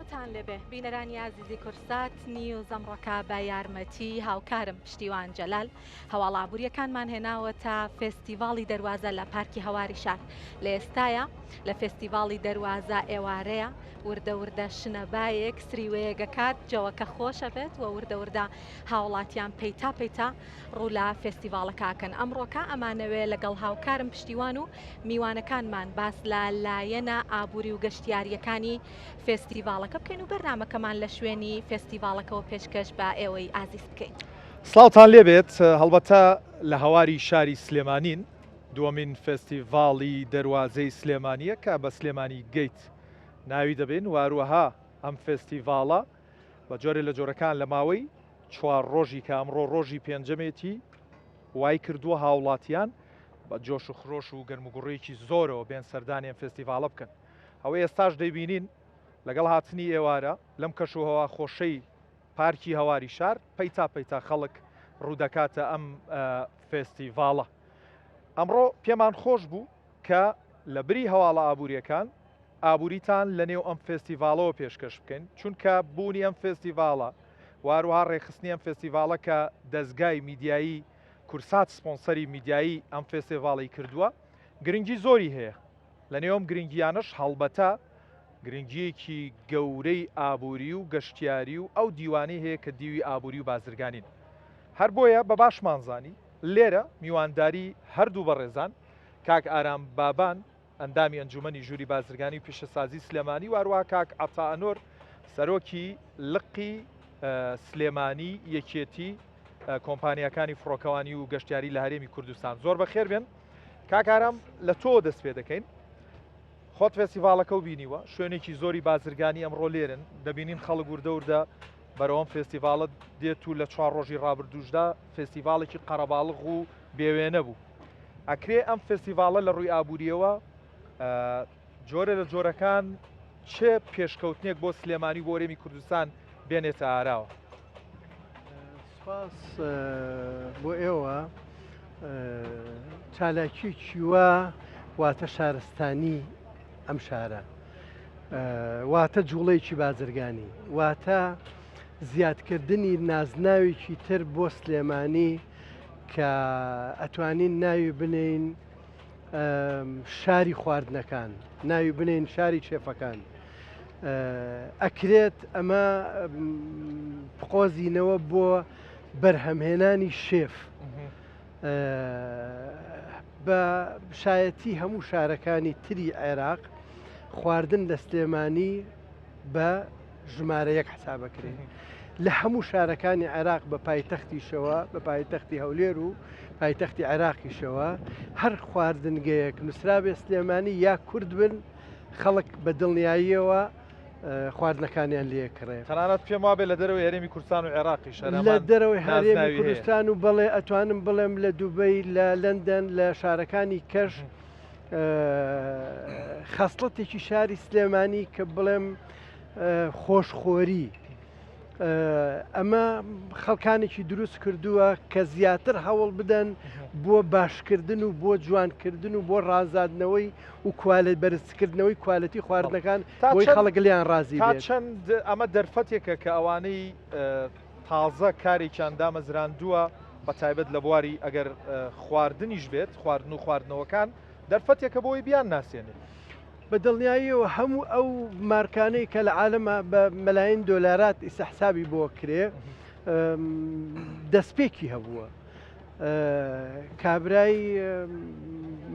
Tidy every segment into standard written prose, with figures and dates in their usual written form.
سڵاوتان لێبێ بینەرانی ئازیزی کورسات نیوز ئەمڕۆکە بە یارمەتی هاوکارم پشتیوان جەلال هەواڵە ئابووریەکانمان هێناوەتە فێستیڤاڵی دەروازە لە پارکی هەواری شار لە ئێستایا لە فێستیڤاڵی دەروازە ئێوارەیە وردە وردە شنەبایەک سریوەیەگەکات جەوەکە خۆشە بێت و وردە وردە هاوڵاتیان پەیتا پەیتا ڕوو لە فێستیڤاڵەکە ئەکەن. ئەمڕۆکە ئەمانەوێ لەگەڵ هاوکارم پشتیوان و میوانەکانمان باس لە لایەنە ئابووری و گەشتیارییەکانی فێستیڤاڵەکە بکەین و بەرنامەکەمان لە شوێنی فێستیڤاڵەکەوە پێشکەش بە ئێوەی ئازیز بکەین. سڵاوتان لێبێت، هەڵبەتە لە هەواری شاری سلێمانین، دووەمین فێستیڤاڵی دەروازەی سلێمانییە کە بە سلێمانی گەیت ناوی دەبەین و هەروەها ئەم فێستیڤاڵە بە جۆرێ لە جۆرەکان لە ماوەی چوار ڕۆژی کە ئەمڕۆ ڕۆژی پێنجەمێتی وای کردووە هاوڵاتیان بە جۆش و خرۆش و گەرموگوڕیەکی زۆرەوە بێن سەردانی ئەم فێستیڤاڵە بکەن. ئەوەی ئێستاش دەیبینین لەگەڵ هاتنی ئێوارە لەم کەشوهەوا خۆشەی پارکی هەواری شار پەیتا پەیتا خەڵک ڕوودەکاتە ئەم فێستیڤاڵە. ئەمڕۆ پێمان خۆش بوو کە لە بری هەواڵە ئابووریەکان ئابووریتان لە نێو ئەم فێستیڤاڵەوە پێشکەش بکەین، چونکە بوونی ئەم فێستیڤاڵە و هەروەها ڕێکخستنی ئەم فێستیڤاڵە کە دەزگای میدیایی کورسات سپۆنسەری میدیایی ئەم فێستیڤاڵی کردووە، گرنگی زۆری هەیە. لە نێو ئەم گرنگییانەش هەڵبەتە گرنگییەکی گەورەی ئابووری و گەشتیاری و ئەو دیوانەی هەیە کە دیوی ئابووری و بازرگانین. هەر بۆیە بە باشمان زانی لێرە میوانداری هەردوو بەڕێزان کاک ئارام بابان، ئەندامی ئەنجومەنی ژووری بازرگانی و پیشەسازی سلێمانی و هەروەها کاک عەتا ئەنۆر سەرۆکی لقی سلێمانی یەکێتی کۆمپانیاکانی فڕۆکەوانی و گەشتیاری لە هەرێمی کوردستان. زۆر بەخێر بێن. کاک ئارام لە تۆوە دەست پێ دەکەین. خۆت فێستیڤاڵەکە و بینیوە، شوێنێکی زۆری بازرگانی ئەمڕۆ لێرن، دەبینین خەڵک وردە وردە بەرەو ئەم فێستیڤاڵە دێت و لە چوار ڕۆژی ڕابردووشدا فێستیڤاڵێکی قەرەباڵغ و بێوێنە بوو. ئەکرێ ئەم فێستیڤاڵە لە ڕووی ئابوورییەوە جۆرە لە جۆرەکان چ پێشکەوتنێک بۆ سلێمانی و بۆ هەرێمی کوردستان بێنێتە ئاراوە؟ سپاس بۆ ئێوە. چالاکیەکی وا واتە شارستانی ئەم شارە واتە جوڵەیەکی بازرگانی واتە زیادکردنی نازناوێکی تر بۆ سلێمانی کە ئەتوانین ناوی بنێین شاری خواردنەکان ناوی بنێین شاری چێفەکان ئەکرێت ئەمە بقۆزینەوە بۆ بەرهەمهێنانی شێف بە شایەتی هەموو شارەکانی تری عێراق خواردن لە سلێمانی بە ژمارە یەک حسابەکرێ لە هەموو شارەکانی عێراق بە پایتەختیشەوە بە پایتەختی هەولێر و پایتەختی عێراقیشەوە هەر خواردنگەیەک نووسرابێ سلێمانی یا کورد بن خەڵک بە دڵنیاییەوە خواردنەکانیان لێ کڕێ. تەنانەت پێم وابێ لە دەرەوەی هەرێمی کوردستان و عێراقیش هەر لە هەمان دەرەوەی هەرێمی نازناوی هەیە. کوردستان و بەڵێ ئەتوانم بڵێم لە دوبەی، لە لەندەن، لە شارەکانی کەش خەسڵەتێکی شاری سلێمانی کە بڵێم خۆشخۆری ئەمە خەڵکانێکی دروست کردووە کە زیاتر هەوڵ بدەن بۆ باشکردن و بۆ جوانکردن و بۆ ڕازادنەوەی و کوالێت بەرزکردنەوەی کوالێتی خواردنەکان بۆی خەڵک لێیان ڕازی تا چەند ئەمە دەرفەتێکە کە ئەوانەی تازە کارێکیان دامەزراندووە بە تایبەت لە بواری ئەگەر خواردنیش بێت خواردن و خواردنەوەکان دەرفەتێکە بۆی بیان ناسێنێت. بە دڵنیاییەوە هەموو ئەو مارکانەی کە لە عالەمە بە مەلاین دۆلارات ئیستا حسابی بۆ کرێ دەستپێکی هەبووە. کابرای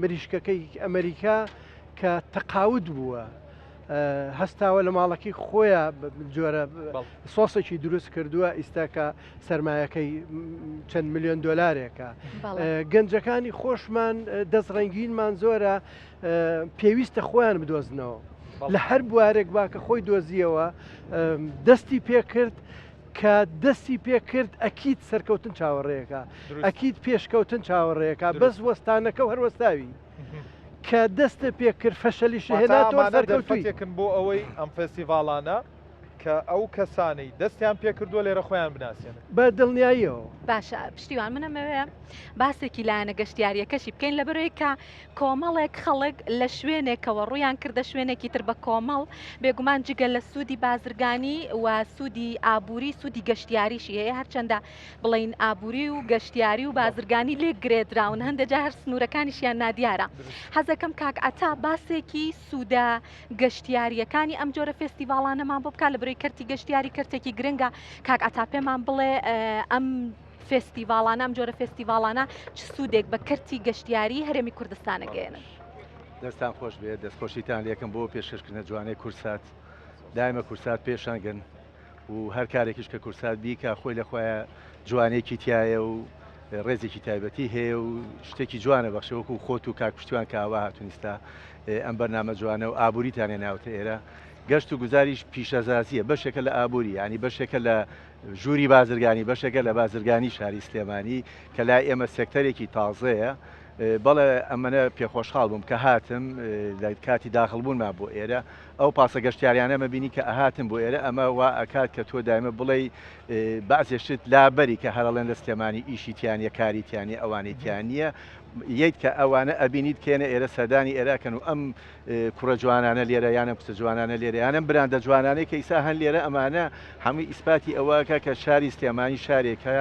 مریشکەکەی ئەمریکا کە تەقاوت بووە هەستاوە لە ماڵەکەی خۆیان جۆرە سۆسێکی دروست کردووە ئیستا کە سرمایەکەی چەند میلیۆن دلارێکە گەنجەکانی خۆشمان دەست ڕەنگینمان زۆرە پێویستە خۆیان بدۆزنەوە لە هەر بوارێک با کە خۆی دۆزیەوە دەستی پێکرد کە دەستی پێکرد ئەکید سەرکەوتن چاوەڕێیەکە ئەکید پێشکەوتن چاوەڕێیەکە بەس وەستانەکە و هەروەستاوی کە دەستە پێکرد فەشەلیش هێنا تۆ سەرکەوتووی بۆ ئەوەی ئەم فێستیڤاڵانە. کە ئەو کەسانەی دەستیان پێکردووە لێرە خۆیان بناسێنن. بە دڵنیاییەوە. باشە پشتیوان من ئەمەوێ باسێکی لایەنە گەشتیاریەکەشی بکەین لەبەرەوەی کە کۆمەڵێک خەڵک لە شوێنێکەوە ڕوویان کردە شوێنێکی تر بە کۆمەڵ بێگومان جگە لە سوودی بازرگانی و سوودی ئابووری سوودی گەشتیاریشی هەیە هەرچەندە بڵین ئابووری و گەشتیاری و بازرگانی لێک گرێدراون هەندێک جار هەر سنوورەکانیشیان نادیارە حەزەکەم کاک عەتا باسێکی سوودە گەشتیارییەکانی ئەم جۆرە فێستیڤاڵانەمان بۆ بکات لە برۆی کەرتی گەشتیاری کەرتێکی گرنگە کاک عەتا پێمان بڵێ ئەم فێستیڤاڵانە ئەم جۆرە فێستیڤاڵانە چ سوودێک بە کەرتی گەشتیاری هەرێمی کوردستان ئەگەیەنن؟ دەستان خۆش بێت دەستخۆشیتان لێکم بۆ پێشکەشکردنە جوانەی کورسات دایمە کورسات پێشەنگن و هەر کارێکیش کە کورسات بیکا خۆی لە خۆیان جوانێکی تایە و ڕێزێکی تایبەتی هەیە و شتێکی جوانە بەخشێ وەکو خۆت و کاک پشتیوان کە ئاوا هاتونیستا ئەم بەرنامە جوانە و ئابووریتان هێناوتە ئێرە گەشت و گوزاریش پیشەزازیە بەشێکە لە ئابووری ینی بەشێکە لە ژووری بازرگانی بەشێکە لە بازرگانی شاری سلێمانی کە لای ئێمە سێکتەرێکی تازەیە بەڵێ ئەمەە پێخۆشحاڵ بووم کە هاتم لە کاتی داخڵبوونما بۆ ئێرە ئەو پاسە گەشتیاریانەمە بینی کە ئەهاتن بۆ ئێرە ئەمە وا ئەکات کە تۆ دایمە بڵێی بەعزێ شت لابەری کە هەرەڵێن لە سلێمانی ئیشی تیانە کاری تیانە ئەوانەی تیانە یەیت کە ئەوانە ئەبینیت کێنە ئێرە سەردانی ئێراکەن و ئەم کوڕە جوانانە لێرە یانم کچە جوانانە لێرە یانم براندە جوانانەی کە ئیسا هەن لێرە ئەمانە هەمووی ئیسپاتی ئەوەکە کە شاری سلێمانی شارێکە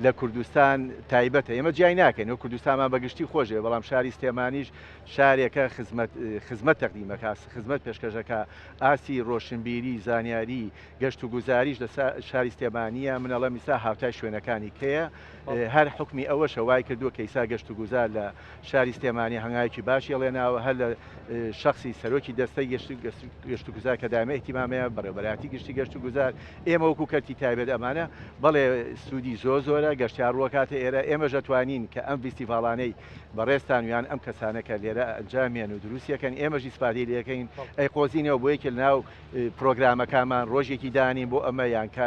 لە کوردستان تایبەتە ئێمە جیای ناکەین و کوردستانمان بەگشتی خۆشێ بەڵام شاری سلێمانیش شارێکە خزمەت خزمەت تەقدیمەکە خزمەت پێشکەشەکە ئاستی ڕۆشنبیری زانیاری گەشت و گوزاریش لە شاری سلێمانییە من ئەڵێم ئیستا هاوتای شوێنەکانی کەیە هەر حوکمی ئەوەشە وای کردووە کە ئیستا گەشت و گوزار لە شاری سلێمانی هەنگاوێکی باشی هەڵێناوە هەر لە شەخسی سەرۆکی دەستەی گەشت و گوزار کە دایمە ئیهتیمامەیە بەڕێوەبەرایەتی گشتی گەشت و گوزار ئێمە وەکو کەرتی تایبەت ئەمانە بەڵێ سوودی زۆر زۆرە گەشتیار ڕووەکاتە ئێرە ئێمەش ئەتوانین کە ئەم ڤیستیڤاڵانەی بەڕێزتان و یان ئەم کەسانە کە لێرە ئەنجامیان و دروستیەکەن ئێمەش ئیسفادەی لێکەین ئەیقۆزینەوە بۆ یەکێ لەناو پرۆگرامەکانمان ڕۆژێکی دانین بۆ ئەمە یان کە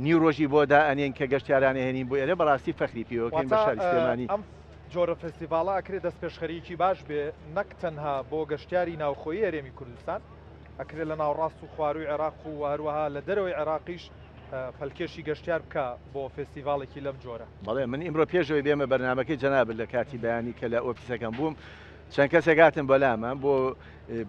نیو ڕۆژی بۆ دائەنێین کە گەشتیاران ئەهێنین بۆ ئێرە بەڕاستی فەخری پێوەکەین بە واتە شاری سلێمانی. ئەم جۆرە فێستیڤاڵە ئەکرێ دەستپێشخەرییەکی باش بێ نەک تەنها بۆ گەشتیاری ناوخۆیی هەرێمی کوردستان، ئەکرێ لە ناوەڕاست و خوارووی عێراق و هەروەها لە دەرەوەی عێراقیش پەلکێشی گەشتیار بکا بۆ فێستیڤاڵێکی لەم جۆرە. بەڵێ من ئیمڕۆ پێش ئەوەی بێمە بەرنامەکەی جەنابت لە کاتی بەیانی کە لە ئۆفیسەکەم بووم چەند کەسێک هاتن بەلامە بۆ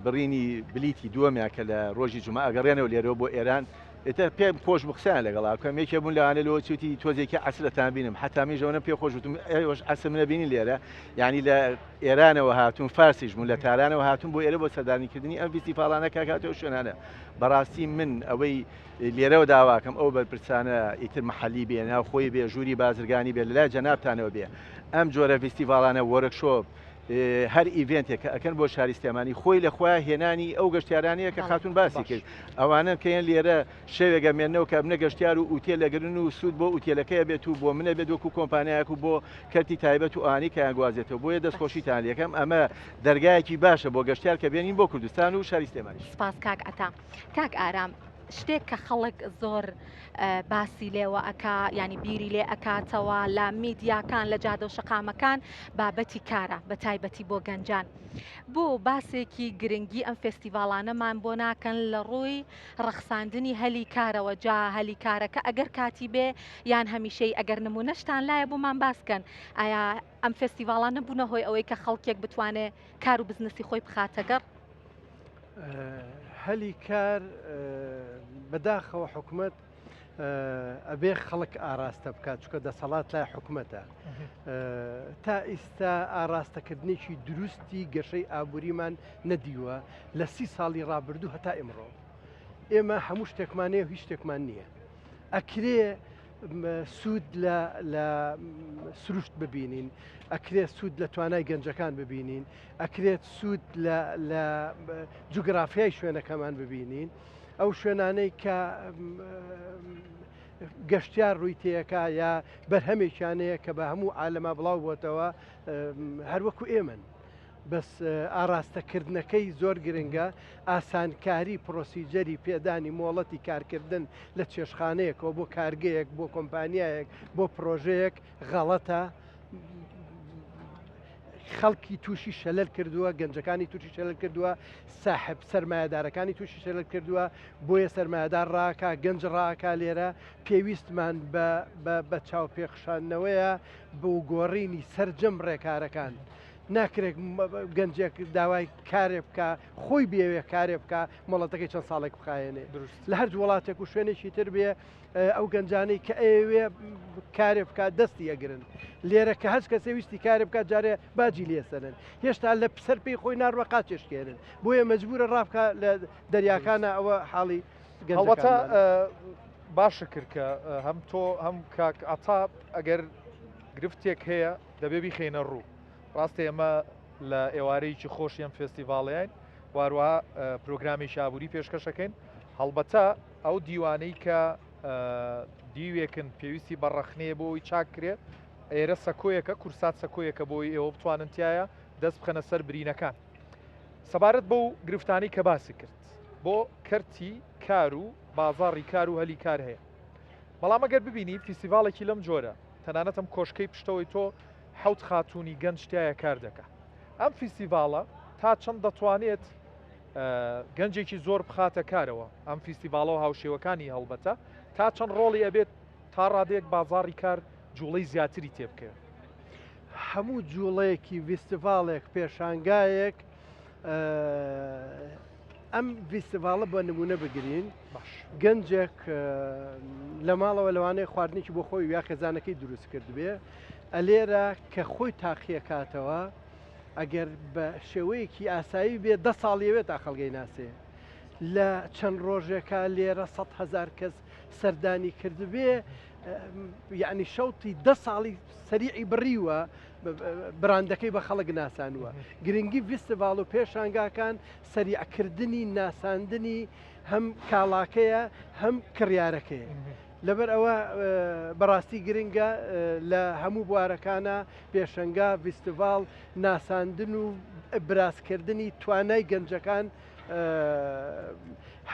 بڕینی بلیتی دووەمیان کە لە ڕۆژی جومعە ئەگەڕێنەوە لێرەوە بۆ ئێران ئیتر پێم خۆش بوو قسەیان لەگەڵا بکەم یەکێ بوون لەوانە لەوە چوتی تۆزێکی عەسرەتان بینم حتا منیش ئەوەنە پێ خۆش وتم ئێوەش عەسر منە بینین لێرە یعنی لە ئێرانەوە هاتوون فارسیش بوون لە تارانەوە هاتوون بۆ ئێرە بۆ سەردانیکردنی ئەم فیستیڤاڵانە کاک هاتەوە شوێنانە بەڕاستی من ئەوەی لێرەوە داواکەم ئەو بەرپرسانە ئیتر محەلی بێ ناوخۆی بێ ژووری بازرگانی بێ لەلای جەنابتانەوە بێ ئەم جۆرە فیستیڤاڵانە وۆرکشۆپ هەر event ێک کە ئەکەن بۆ شاری سلێمانی خۆی لە خۆیان هێنانی ئەو گەشتیارانەیە کە خاتون باسی کرد ئەوانە کەیان لێرە شەوێگە مێنەوە کە بنە گەشتیار و ئوتێل لەگرن و سوود بۆ ئوتێلەکەی بێت و بۆ منە بێت وەکو کۆمپانیایەک و بۆ کەرتی تایبەت و ئانی کەیان گوازێتەوە بۆیە دەستخۆشیتان لەکەم ئەمە دەرگایەکی باشە بۆ گەشتیار کە بێنین بۆ کوردستان و شاری سلێمانیش. سپاس کاک عەتا. کاک ئارام شتێک کە خەڵک زۆر باسی لێوە ئەکا ینی بیری لێ ئەکاتەوە لە میدیاکان لە جادە و شەقامەکان بابەتی کارە بە تایبەتی بۆ گەنجان بۆ باسێکی گرنگی ئەم فێستیڤاڵانەمان بۆ ناکەن لە ڕووی ڕەخساندنی هەلی کارەوە جا هەلی کارەکە ئەگەر کاتی بێ یان هەمیشەی ئەگەر نمونەشتان لایە بۆمان باسکەن ئایا ئەم فێستیڤاڵانە بوونە هۆی ئەوەی کە خەڵکێک بتوانێ کار و بزنسی خۆی بخاتە گەڕ؟ هەلی کار بەداخەوە حکومەت ئەبێ خەڵک ئاراستە بکات چکە دەسەڵات لای حکومەتە تا ئیستا ئاراستەکردنێکی دروستی گەشەی ئابووریمان نەدیوە لە سی ساڵی ڕابردوو هەتا ئیمڕۆ ئێمە هەموو شتێکمانەیە هیچ شتێکمان نییە ئەکرێ سوود لە سروشت ببینین ئەکرێت سوود لە توانای گەنجەکان ببینین ئەکرێت سوود لە جوگرافیای شوێنەکەمان ببینین ئەو شوێنانەی کە گەشتیار ڕووی تێیەکە یا بەرهەمێکیانەیە کە بە هەموو عالەما بڵاو بۆتەوە هەروەکو ئێمن بەس ئاراستەکردنەکەی زۆر گرنگە ئاسانکاری پرۆسیجەری پێدانی مۆڵەتی کارکردن لە چێشخانەیەکەوە بۆ کارگەیەک بۆ کۆمپانیایەک بۆ پرۆژەیەک غەڵەتە. خەڵکی تووشی شەلەل کردووە، گەنجەکانی تووشی شەلەل کردووە، ساحب سەرمایەدارەکانی تووشی شەلەل کردووە، بۆیە سەرمایەدار ڕاکا، گەنج ڕاکا لێرە پێویستمان بە بە چاوپێخشاندنەوەیە بۆ گۆڕینی سەرجەم ڕێکارەکان. ناکرێت گەنجێک داوای کارێ بکا خۆی بێوێ کارێ بکا مۆڵەتەکەی چەند ساڵێک بخایەنێ لە هەر وڵاتێک و شوێنێکی تر بێ ئەو گەنجانەی کە ئەیەوێ کارێ بکات دەستی ئەگرن لێرە کە هەچ کەسێ ویستی کارێ بکات جارێ باجی لێسەنن هێشتا لە سەر پێی خۆی ناڕوە قاچێشکێنن بۆیە مەجبورە ڕابکە لە دەریاکانە ئەوە حاڵی هەڵبەتە باشە کرد کە هەم تۆ هەم کاک عەتا ئەگەر گرفتێک هەیە دەبێ بیخەینە ڕوو ڕاستە ئێمە لە ئێوارەیەکی خۆشی ئەم فێستیڤاڵەیان واروە پرۆگرامێکی ئابووری پێشکەشەکەین هەڵبەتە ئەو دیوانەی کە دیوێکن پێویستی بە ڕەخنەیە بۆ ئەوی چاک کرێ، ئێرە سەکۆیەکە، کورسات سەکۆیەکە بۆ ئەوی ئێوە بتوانن تیایا دەست بخەنە سەر برینەکان. سەبارەت بەو گرفتانەی کە باسی کرد، بۆ کەرتی کار و بازاڕی کار و هەلی کار هەیە. بەڵام ئەگەر ببینی فیستیڤاڵێکی لەم جۆرە، تەنانەت ئەم کۆشکەی پشتەوەی تۆ حەوت خاتوونی گەنج تیایا کار دەکا. ئەم فیستیڤاڵە تا چەند دەتوانێت گەنجێکی زۆر بخاتە کارەوە، ئەم فیستیڤاڵە و هاوشێوەکانی هەڵبەتە تا چەند ڕۆڵی ئەبێت تا ڕادەیەک بازاڕی کار جوڵەی زیاتری تێبکەوێت؟ هەموو جوڵەیەکی ڤیستیڤاڵێک، پێشانگایەک، ئەم ڤیستیڤاڵە بە نمونە بگرین، گەنجێک لە ماڵەوە لەوانەیە خواردنێکی بۆ خۆی یا خێزانەکەی دروست کردبێ، ئەلێرە کە خۆی تاقیەکاتەوە، ئەگەر بە شێوەیەکی ئاسایی بێ دە ساڵی ئەوێت تا خەڵگەی ناسێ لە چەند ڕۆژێکا لێرە 100 هەزار کەس سەردانی کردبێ یعنی شەوتی دە ساڵی سەریعی بڕیوە براندەکەی بە خەڵک ناسانووە گرنگی ڤیستیڤاڵ و پێشانگاکان سەریعکردنی ناساندنی هەم کاڵاکەیە هەم کڕیارەکەیە لەبەر ئەوە بەڕاستی گرنگە لە هەموو بوارەکانە پێشەنگا، ڤیستیڤاڵ، ناساندن و برازکردنی توانای گەنجەکان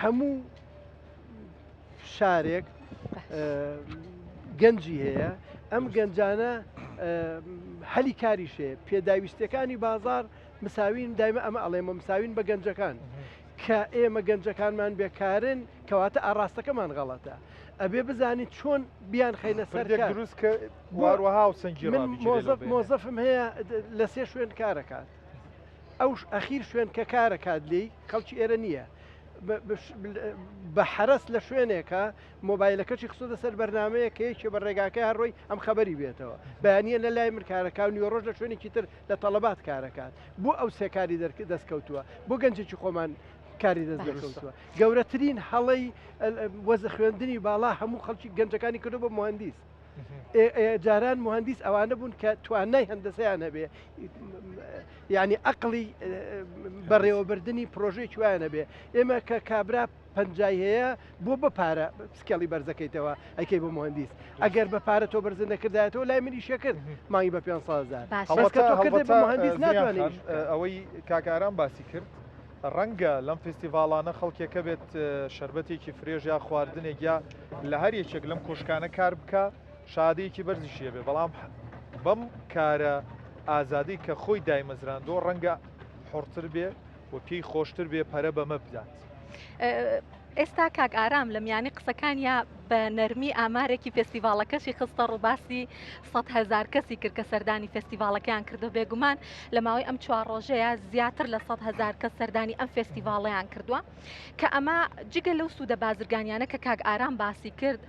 هەموو شارێک گەنجی هەیە ئەم گەنجانە هەلی کاریش هەیە پێداویستەکانی بازار مساوین دایمە ئەمە ئەڵێمە مساوین بە گەنجەکان کە ئێمە گەنجەکانمان بێکارن کەواتە ئاڕاستەکەمان غەڵەتە ئەبێ بزانین چۆن بیانخەینە سەر پردێک کار. دروست کە واروەها هاوسەنگی من ڕابگیرێ لەو مۆزەف بەینە. مۆزەفم هەیە لە سێ شوێن کارەکات ئەو ئەخیر شوێن کە کارەکات لێی خەڵکی ئێرە نییە بە حەرەس لە شوێنێکە مۆبایلەکەشی خستۆتە سەر بەرنامەیە کە یەکێ بە ڕێگاکەی هەر ڕۆی ئەم خەبەری بێتەوە بەیانیە لە لای من کارەکا و نیوەڕۆژ لە شوێنێکی تر لە تەڵەبات کارەکات بۆ ئەو سێ کاری دەست کەوتووە بۆ گەنجێکی خۆمان کاری دەست نەکەوتووە گەورەترین هەڵەی وەزە خوێندنی باڵا هەموو خەڵکی گەنجەکانی کردو بە مهندیس جاران مهندیس ئەوانە بوون کە توانای هەندەسەیان هەبێ یعنی ئەقلی بەڕێوەبردننی پرۆژەی وایان هەبێ ئێمە کە کابرا پەنجای هەیە بۆ بە پارە سکێڵی بەرزەکەیتەوە ئەیکەی بۆ مهندیس ئەگەر بە پارە تۆ بەرزت نەکردایەتەوە لای من ئیشێ کرد مانگی بە 500 هەزار باشە. بەس کە هەڵبەتە تۆ کردت بە هەڵبەتە مهندیس زریان ناتوانێ خان ئیش بکات. ئەوەی کاک ئارام باسی کرد ڕەنگە لەم فیستیڤاڵانە خەڵکێکە بێت شەربەتێکی فرێژ یا خواردنێک یا لە هەر یەکێک لەم کۆشکانە کار بکا شادەیەکی بەرزیشی هەبێ بەڵام بەم کارە ئازادەی کە خۆی دایمەزراندووە ڕەنگە حوڕتر بێ و پێی خۆشتر بێ پەرە بەمە بدات. ئێستا کاک ئارام لە میانی قسەکانیا بە نەرمی ئامارێکی فێستیڤاڵەکەشی خستە ڕوو باسی 100 هەزار کەسی کرد کە سەردانی فێستیڤاڵەکەیان کردو بێگومان لە ماوەی ئەم چوار ڕۆژەیە زیاتر لە 100 هەزار کەس سەردانی ئەم فێستیڤاڵەیان کردووە کە ئەمە جگە لەو سوودە بازرگانیانە کە کاک ئارام باسی کرد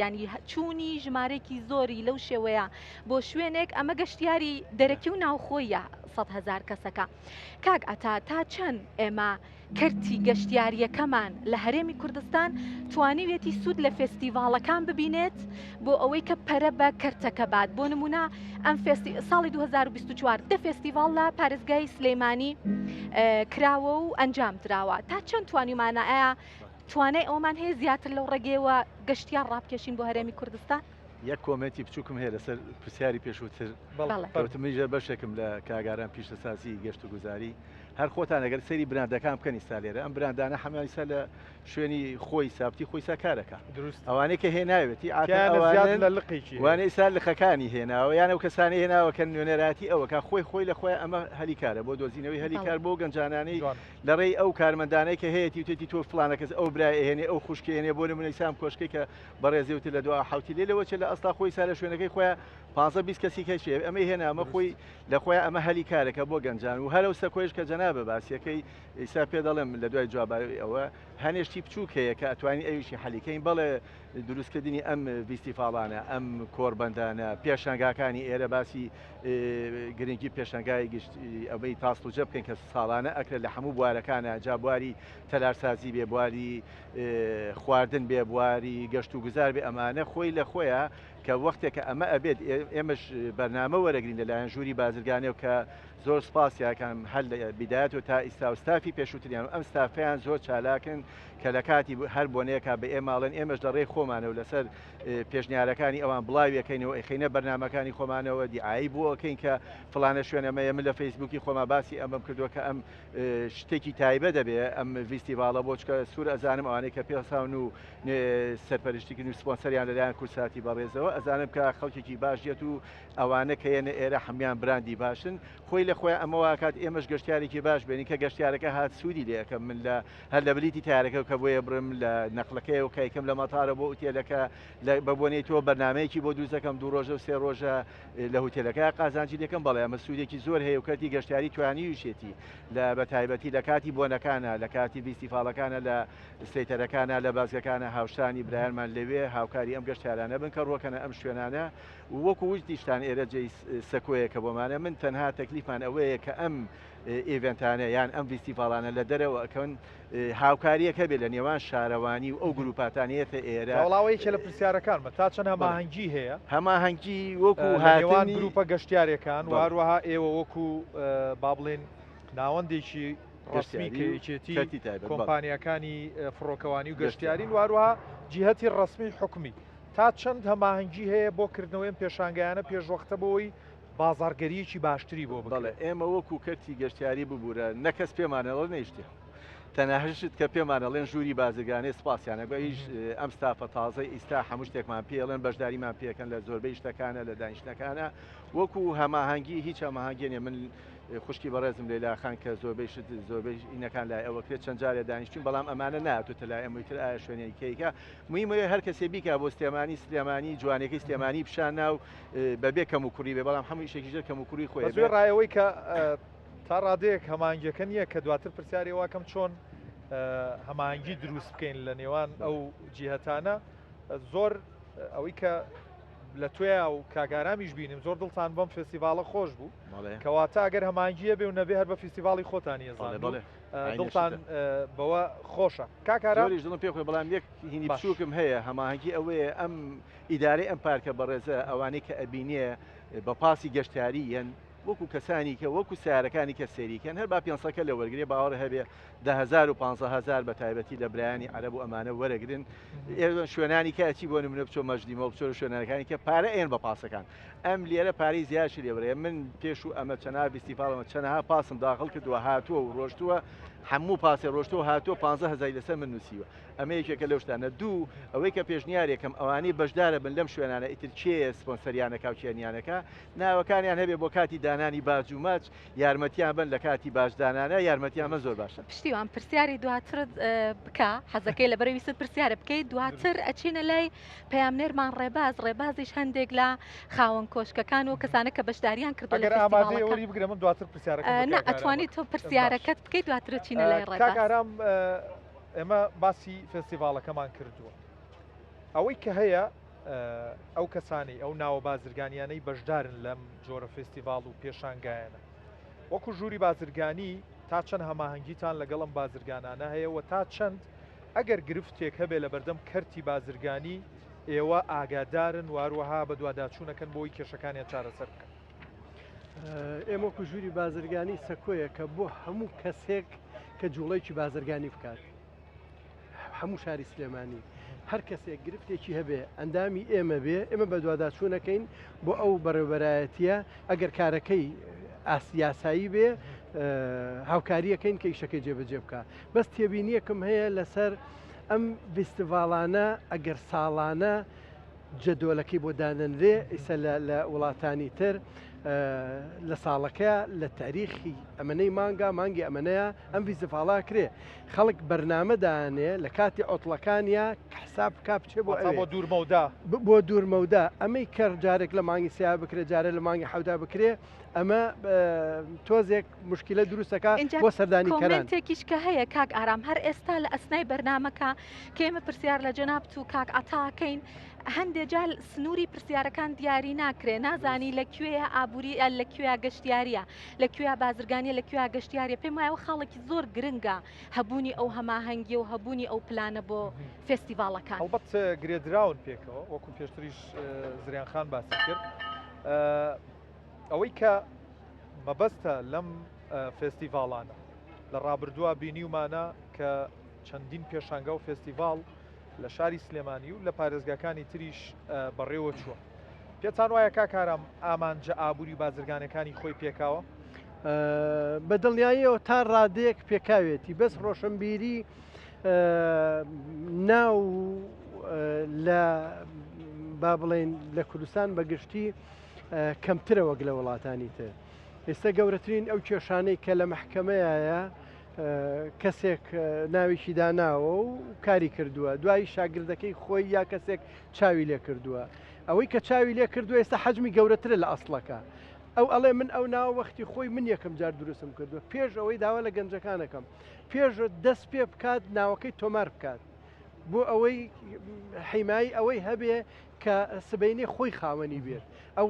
ینی چوونی ژمارەیەکی زۆری لەو شێوەیە بۆ شوێنێک ئەمە گەشتیاری دەرەکی و ناوخۆیە 100 هەزار کەسەکە کاک عەتا تا چەند ئێمە کەرتی گەشتیارییەکەمان لە هەرێمی کوردستان توانیویەتی سوود لە فێستیڤاڵەکان ببینێت بۆ ئەوەی کە پەرە بە کەرتەکە بات بۆ نمونە ئەم فێستی ساڵی 2024 دە فێستیڤاڵ لە پارێزگای سلەیمانی کراوە و ئەنجام دراوە تا چەند توانیمانە ئایا توانای ئەومان هەیە زیاتر لەو ڕێگەیەوە گەشتیار ڕابکێشین بۆ هەرێمی کوردستان؟ یەک comment ی بچووکم هەیە لەسەر پرسیاری پێشووتر. بەڵێ. کەوتم منیش بەشێکم لە کاک ئارام پیشەسازی گەشتوگوزاری. هەر خۆتان ئەگەر سەیری براندەکان بکەن ئیستا لێرە ئەم براندانە هەمان ئیستا لە شوێنی خۆی سابتی خۆی سا کارەکە دروست ئەوانەی کە هێناوێتی عاتە تیانە زیاد ئەوانەن لە لقێکی هەیە. وانە ئیستا لقەکانی هێناوە یان ئەو کەسانەی هێناوە کە نوێنەرایەتی ئەوەکە خۆی خۆی لە خۆی ئەمە هەلی کارە بۆ دۆزینەوەی هەلی بەڵێ. کار بۆ گەنجانانەی جوان. لە ڕێی ئەو کارمەندانەی کە هەیەتی وتێتی تۆ فڵانە کەس ئەو برای ئەهێنێ ئەو خوشکێ ئەهێنێ بۆ نمونە ئیسا ئەم کۆشکەی کە بەڕێزی وتی لە دوا حوتی لێ لەوە چێ لە ئەستا خۆی سا لە شوێنەکەی خۆیان 15 20 کەسی کەشێ ئەمەی هێنا ئەمە خۆی دروست. لە خۆیان ئەمە هەلی کارێکە بۆ گەنجان و هەرەو سەکۆیش کە جەنابە باسیەکەی ئیسا پێ دەڵێم لە دوای جواباوی ئەوە هەنێ شتی بچووک هەیە کە ئەتوانین ئەویشی حەلیکەین بەڵێ دروستکردنی ئەم ڤیستیڤاڵانە ئەم کۆربەندانە پێشانگاکانی ئێرە باسی گرنگی پێشانگای گشت ئەوەی تاسڵوجە بکەین کە ساڵانە ئەکرێت لە هەموو بوارەکانە جا بواری تەلارسازی بێ بواری خواردن بێ بواری گەشت و گوزار بێ ئەمانە خۆی لە خۆیە کە وەختێک کە ئەمە ئەبێت ئێمەش بەرنامە وەرەگرین لەلایەن ژووری بازرگانیەوە کە زۆر سپاسیاکەم هەر لە بیدایەتەوە تا ئیستا و ستافی پێشووتریان و ئەم ستافەیان زۆر چالاکن کە لە کاتی هەر بۆنەیەکا بە ئێمە ئەڵێن ئێمەش لە ڕێی خۆمانەوە لەسەر پێشنیارەکانی ئەوان بڵاویەکەینەوە ئەیخەینە بەرنامەکانی خۆمانەوە دیعایی بۆ ئەکەین کە فڵانە شوێن ئەمەیە من لە فەیسبووکی خۆما باسی ئەمەم کردووە کە ئەم شتێکی تایبەت دەبێ ئەم ڤیستیڤاڵە بۆ چکە سوور ئەزانم ئەوانەی کە پێساون و سەرپەرشتیکردن و سپۆنسەریان لەلایەن کوردساتی بەڕێزەوە ئەزانم کە خەڵکێکی باش دێت و ئەوانە کە یەنە ئێرە هەموان براندی باشن خۆی لە خۆی ئەمە واکات ئێمەش گەشتیارێکی باش بێنین کە گەشتیارەکە هات سوودی لێ ئەکەم من لە هەر لە بلیتی تارەکە کە بۆیە برم لە نەقلەکەی و کایکەم لە مەتارە بۆ ئوتێلەکە بە بۆنەی تۆ بەرنمەیەکی بۆ دروست دەکەم دوو ڕۆژە و سێ ڕۆژە لە هوتێلەکە قازانجی دەکەم بەڵێ ئەمە سوودێکی زۆر هەیە و کەرتی گەشتیاری توانیویشێتی لە بە تایبەتی لە کاتی بۆنەکانە لە کاتی ڤیستیڤاڵەکانە لە سەیتەرەکانە لە بازگەکانە هاوشانی برایانمان لەوێ هاوکاری ئەم گەشتیارانە بن کە ڕۆکەنە ئەم شوێنانە وەکو وتیشتان ئێرە جێی سەکۆیەکە بۆمانە من تەنها تەکلیفمان ئەوەیە کە ئەم event انە یان ئەم ڤیستیڤاڵانە لە دەرەوە ئەکەون هاوکاریەک هەبێت لە نێوان شارەوانی و ئەو گروپاتانەیەتە ئێرە. وەڵا یەکێ لە پرسیارەکانمە تا چەند هەماهەنگی هەیە؟ هەماهەنگی وەکو لە نێوان گروپە گەشتیارەکان و هەروەها ئێوە وەکو با بڵێن ناوەندێکی ڕەسمی کە یەکێتی کۆمپانیاکانی فڕۆکەوانی و گەشتیارین و هەروەها جیهەتی ڕەسمی حکومی تا چەند هەماهەنگی هەیە بۆ کردنەوەی ئەم پێشانگایانە پێشوەختە بۆ ئەوەی بازاڕگەرییەکی باشتری بۆ بەڵێ بکرێت؟ ئێمە وەکو کەرتی گەشتیاری ببورە نە کەس پێمان ئەڵێ نە شتێ تەنها شت کە پێمان ئەڵێن ژووری بازرگانی سپاسیان ئەکەم ئەویش ئەم ستافە تازەی ئیستا هەموو شتێکمان پێ ئەڵێن بەشداریمان پێکەن لە زۆربەی شتەکانە لە دانیشتنەکانە وەکو هەماهەنگی هیچ هەماهەنگی نیە من خوشکی بەڕێزم لەیلا خان کە زۆربەی شت زۆربەی ئینەکان لای ئەوە کرێت چەند جارێ دانیشتین بەڵام ئەمانە ناتوتە لای ئەمەی تر ئایا شوێنێکی کەیکە مهمە هەر کەسێ بیکا بۆ سلێمانی سلێمانی جوانەکەی سلێمانی پیشان نا و بەبێ کەم و کوڕی بێ بەڵام هەموو ئیشێکی ژێر کەم و کوڕی خۆی بەس وێڕای ئەوەی کە تا ڕادەیەک هەماهەنگیەکە نییە کە دواتر پرسیاری واکەم چۆن هەماهەنگی دروست بکەین لە نێوان ئەو جیهەتانە زۆر ئەوەی کە لە توێیا و کاک ئارامیش بینیم زۆر دڵتان بەم فێستیڤاڵە خۆش بوو کەواتە ئەگەر هەماهەنگیە بێ و نەبێ هەر بە فیستیڤاڵی خۆتانی ئەزان دڵتان بەوە خۆشە کاک ئارام زۆریش دڵم پێ خۆی بەڵام یەک هینی بچووکم هەیە هەماهەنگی ئەوەیە ئەم ئیدارەی ئەم پارکە بەڕێزە ئەوانەی کە ئەبینێ بە پاسی گەشتیاری یەن وەکو کەسانی کە وەکو سیارەکانی کە سێریکەن هەر با پێنسەکە لە وەرگێ باوەڕ هەبێ دههزار و 15000 بە تایبەتی لە برایانی عەرەب و ئەمانە وەرەگرن ئێوە شوێنانی کە ئەچی بۆ نمونە بچۆ مەجدیمەوە بچۆ شوێنەکانی کە پارە ئێن بە پاسەکان ئەم لێرە پارەی زیاشی لێبرێ من پێش و ئەمە چەنا ڤیستیڤاڵەمە چەنەها پاسم داخڵ کردووە هاتووە و ڕۆشتووە هەموو پاسێ ڕۆشتووە هاتووە 15000 لەسەر من نووسیوە ئەمە یەکێکە لەو شتانە دوو ئەوەی کە پێشنیارێکم ئەوانەی بەشدارە بن لەم شوێنانە ئیتر کێیە سپۆنسەریانەکە و کێنیانەکە ناوەکانیان هەبێ بۆ کاتی دانانی باج و ماچ یارمەتیان بن لە کاتی باجدانانە یارمەتیان بن زۆر باشە. پشتیوان پرسیاری دواترت بکە حەزەکەی لەبەر ویستت پرسیارە بکەیت دواتر ئەچینە لای پەیامنێرمان ڕێباز ڕێبازیش هەندێک لە خاوەن کۆشکەکان و کەسانە کە بەشداریان کردووە لە ئەگەر ئامادەی فێستیڤاڵەکە وەری بگرە من دواتر پرسیارەکەم بە نا کاک ئارام ئەتوانی ئەکەم. تۆ باش پرسیارەکەت بکەیت دواتر ئەچینە لای کاک ڕێباز. ئارام ئێمە باسی فێستیڤاڵەکەمان کردووە ئەوەی کە هەیە ئەو کەسانەی ئەو ناوە بازرگانیانەی بەشدارن لەم جۆرە فێستیڤاڵ و پێشانگایانە وەکو ژووری بازرگانی تا چەند هەماهەنگیتان لەگەڵ ئەم بازرگانانە هەیە و تا چەند ئەگەر گرفتێک هەبێ لە بەردەم کەرتی بازرگانی ئێوە ئاگادارن و هەروەها بەدواداچوونەکەن بۆ ئەوەی کێشەکانیان چارەسەر بکەن؟ ئێمە وەکو ژووری بازرگانی سەکۆیەکە بۆ هەموو کەسێک کە جوڵەیەکی بازرگانی بکات هەموو شاری سلێمانی هەر کەسێک گرفتێکی هەبێ ئەندامی ئێمە بێ ئێمە بەدواداچوونەکەین بۆ ئەو بەڕێوبەرایەتیە ئەگەر کارەکەی ئاسیاسایی بێ. هاوکاریەکەین کە ئیشەکەی جێبەجێ بکە بەس تێبینیەکم هەیە لەسەر ئەم ڤیستیڤاڵانە ئەگەر ساڵانە جەدۆلەکەی بۆ دانەنرێ ئیسە لە وڵاتانی تر لە ساڵەکە لە تاریخی ئەمەنەی مانگا مانگی ئەمەنەیە ئەم ڤیستیڤاڵا کرێ خەڵک بەرنامە دانێ لە کاتی عوتڵەکانیا حساب بکا بچێ بۆ ئەوێ بۆ دوورمەودا بۆ دوورمەودا ئەمەی کەر جارێک لە مانگی سیا بکرێ جارێ لە مانگی حەودا بکرێ ئەمە تۆزێک مشکلە دروستەکە بۆ سەردانی کۆمێنتێکیش کە هەیە کاک ئارام هەر ئێستا لە ئەسنای بەرنمەکە کە ئێمە پرسیار لە جەنابت و کاک عەتاکەین هەندێ جار سنووری پرسیارەکان دیاری ناکرێ نازانی لە کوێیە ئابووری لە کوێ گەشتیاریە لە کوێ بازرگانیە لە کوێ گەشتیاریە پێم وایە خاڵێکی زۆر گرنگە هەبوونی ئەو هەماهەنگی و هەبوونی ئەو پلانە بۆ فێستیڤاڵەکان. هەڵبەت گرێدراون پێکەوە وەکو پێشتریش زریان خان باسی کرد ئەوەی کە مەبەستە لەم فێستیڤاڵانە لە ڕابردووە بینیومانە کە چەندین پێشانگا و فێستیڤاڵ لە شاری سلێمانی و لە پارێزگاکانی تریش بەڕێوە چووە. پێتان وایە کاک ئارام ئامانجە ئابووری و بازرگانەکانی خۆی پێکاوە؟ بە دڵنیاییەوە تا ڕادەیەک پێکاوێتی بەس ڕۆشنبیری ناو لە با بڵێن لە کوردستان بە گشتی کەمترە وەک لە وڵاتانی تر ئێستا گەورەترین ئەو کێشانەی کە لە مەحکەمەیە کەسێک ناوێکی داناوە و کاری کردووە دوایی شاگردەکەی خۆی یا کەسێک چاوی لێ کردووە ئەوەی کە چاوی لێ کردووە ئێستا حەجمی گەورەترە لە ئەسڵەکە ئەو ئەڵێ من ئەو ناوە وەختی خۆی من یەکەم جار دروستم کردووە پێش ئەوەی داوا لە گەنجەکانەکەم پێش دەست پێ بکات ناوەکەی تۆمار بکات بۆ ئەوەی حیمایی ئەوەی هەبێ کە سبەینێ خۆی خاوەنی بێت ئەو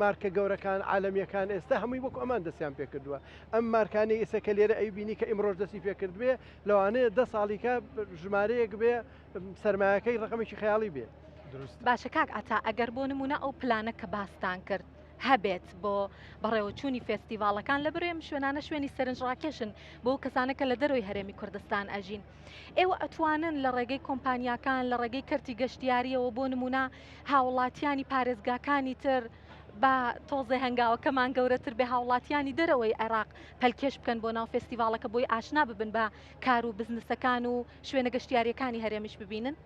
مارکە گەورەکان عالەمیەکان ئێستا هەمووی وەکو ئەمان دەستیان پێکردووە ئەم مارکانەی ئێستا کە لێرە ئەیبینی کە ئیمڕۆژ دەستی پێکردبێ لەوانەیە دە ساڵیکە ژمارەیەک بێ سەرمایەکەی ڕقمێکی خەیاڵی بێ. باشە کاک عەتا ئەگەر بۆ نمونە ئەو پلانە کە باستان کرد هەبێت بۆ بەڕێوەچوونی فێستیڤاڵەکان لە برێم شوێنانە شوێنی سەرنجڕاکێشن بۆ کەسانە کە لە دەرەوەی هەرێمی کوردستان ئەژین ئێوە ئەتوانن لە ڕێگەی کۆمپانیاکان لە ڕێگەی کەرتی گەشتیاریەوە بۆ نمونە هاوڵاتیانی پارێزگاکانی تر با تۆزێ هەنگاوەکەمان گەورەتر بێ هاوڵاتیانی دەرەوەی عێراق پەلکێش بکەن بۆ ناو فێستیڤاڵەکە بۆی ئاشنا ببن بە کار و بزنسەکان و شوێنە گەشتیاریەکانی هەرێمیش ببینن؟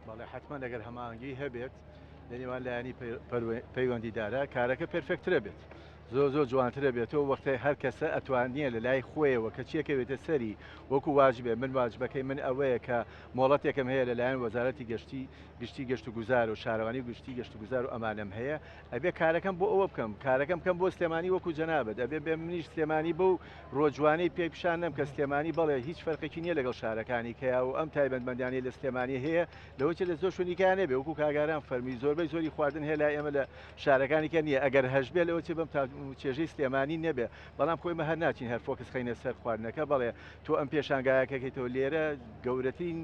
بەڵێ حەتمەن ئەگەر هەماهەنگی هەبێت لە نێوان لایەنی پەیوەندیدارە کارەکە perfect ترە بێت زۆر زۆر جوانترە بێتەوە وەختای هەر کەسە ئەتوانیە لە لای خۆیەوە کە چیەکەوێتە سەری وەکو واجبێ من واجبەکەی من ئەوەیە کە مۆڵەتێکم هەیە لەلایەن وەزارەتی گەشتی گشتی گەشت و گوزار و شارەوانی گشتی گەشت و گوزار و ئەمانەم هەیە ئەبێ کارەکەم بۆ ئەوە بکەم کارەکەم بکەم بۆ سلێمانی وەکو جەنابت ئەبێ بێ منیش سلێمانی بەو ڕۆجوانەی پێ پیشان نەم کە سلێمانی بەڵێ هیچ فەرقێکی نییە لەگەڵ شارەکانی کەیا و ئەم تایبەتمەندانەی لە سلێمانی هەیە لەوە چێ لە زۆر شوێنی کە نەبێ وەکو کاگاران فەرمی زۆربەی زۆری خواردن هەیە لای ئێمە لە شارەکانی کە نییە ئەگەر هەشبێ لەوە چێ بەم تا چێژەی سلێمانی نەبێ بەڵام خۆی مە هەر ناچین هەر focus خەینە سەر خواردنەکە بەڵێ تۆ ئەم پێشانگایەکەکەیتەوە لێرە گەورەترین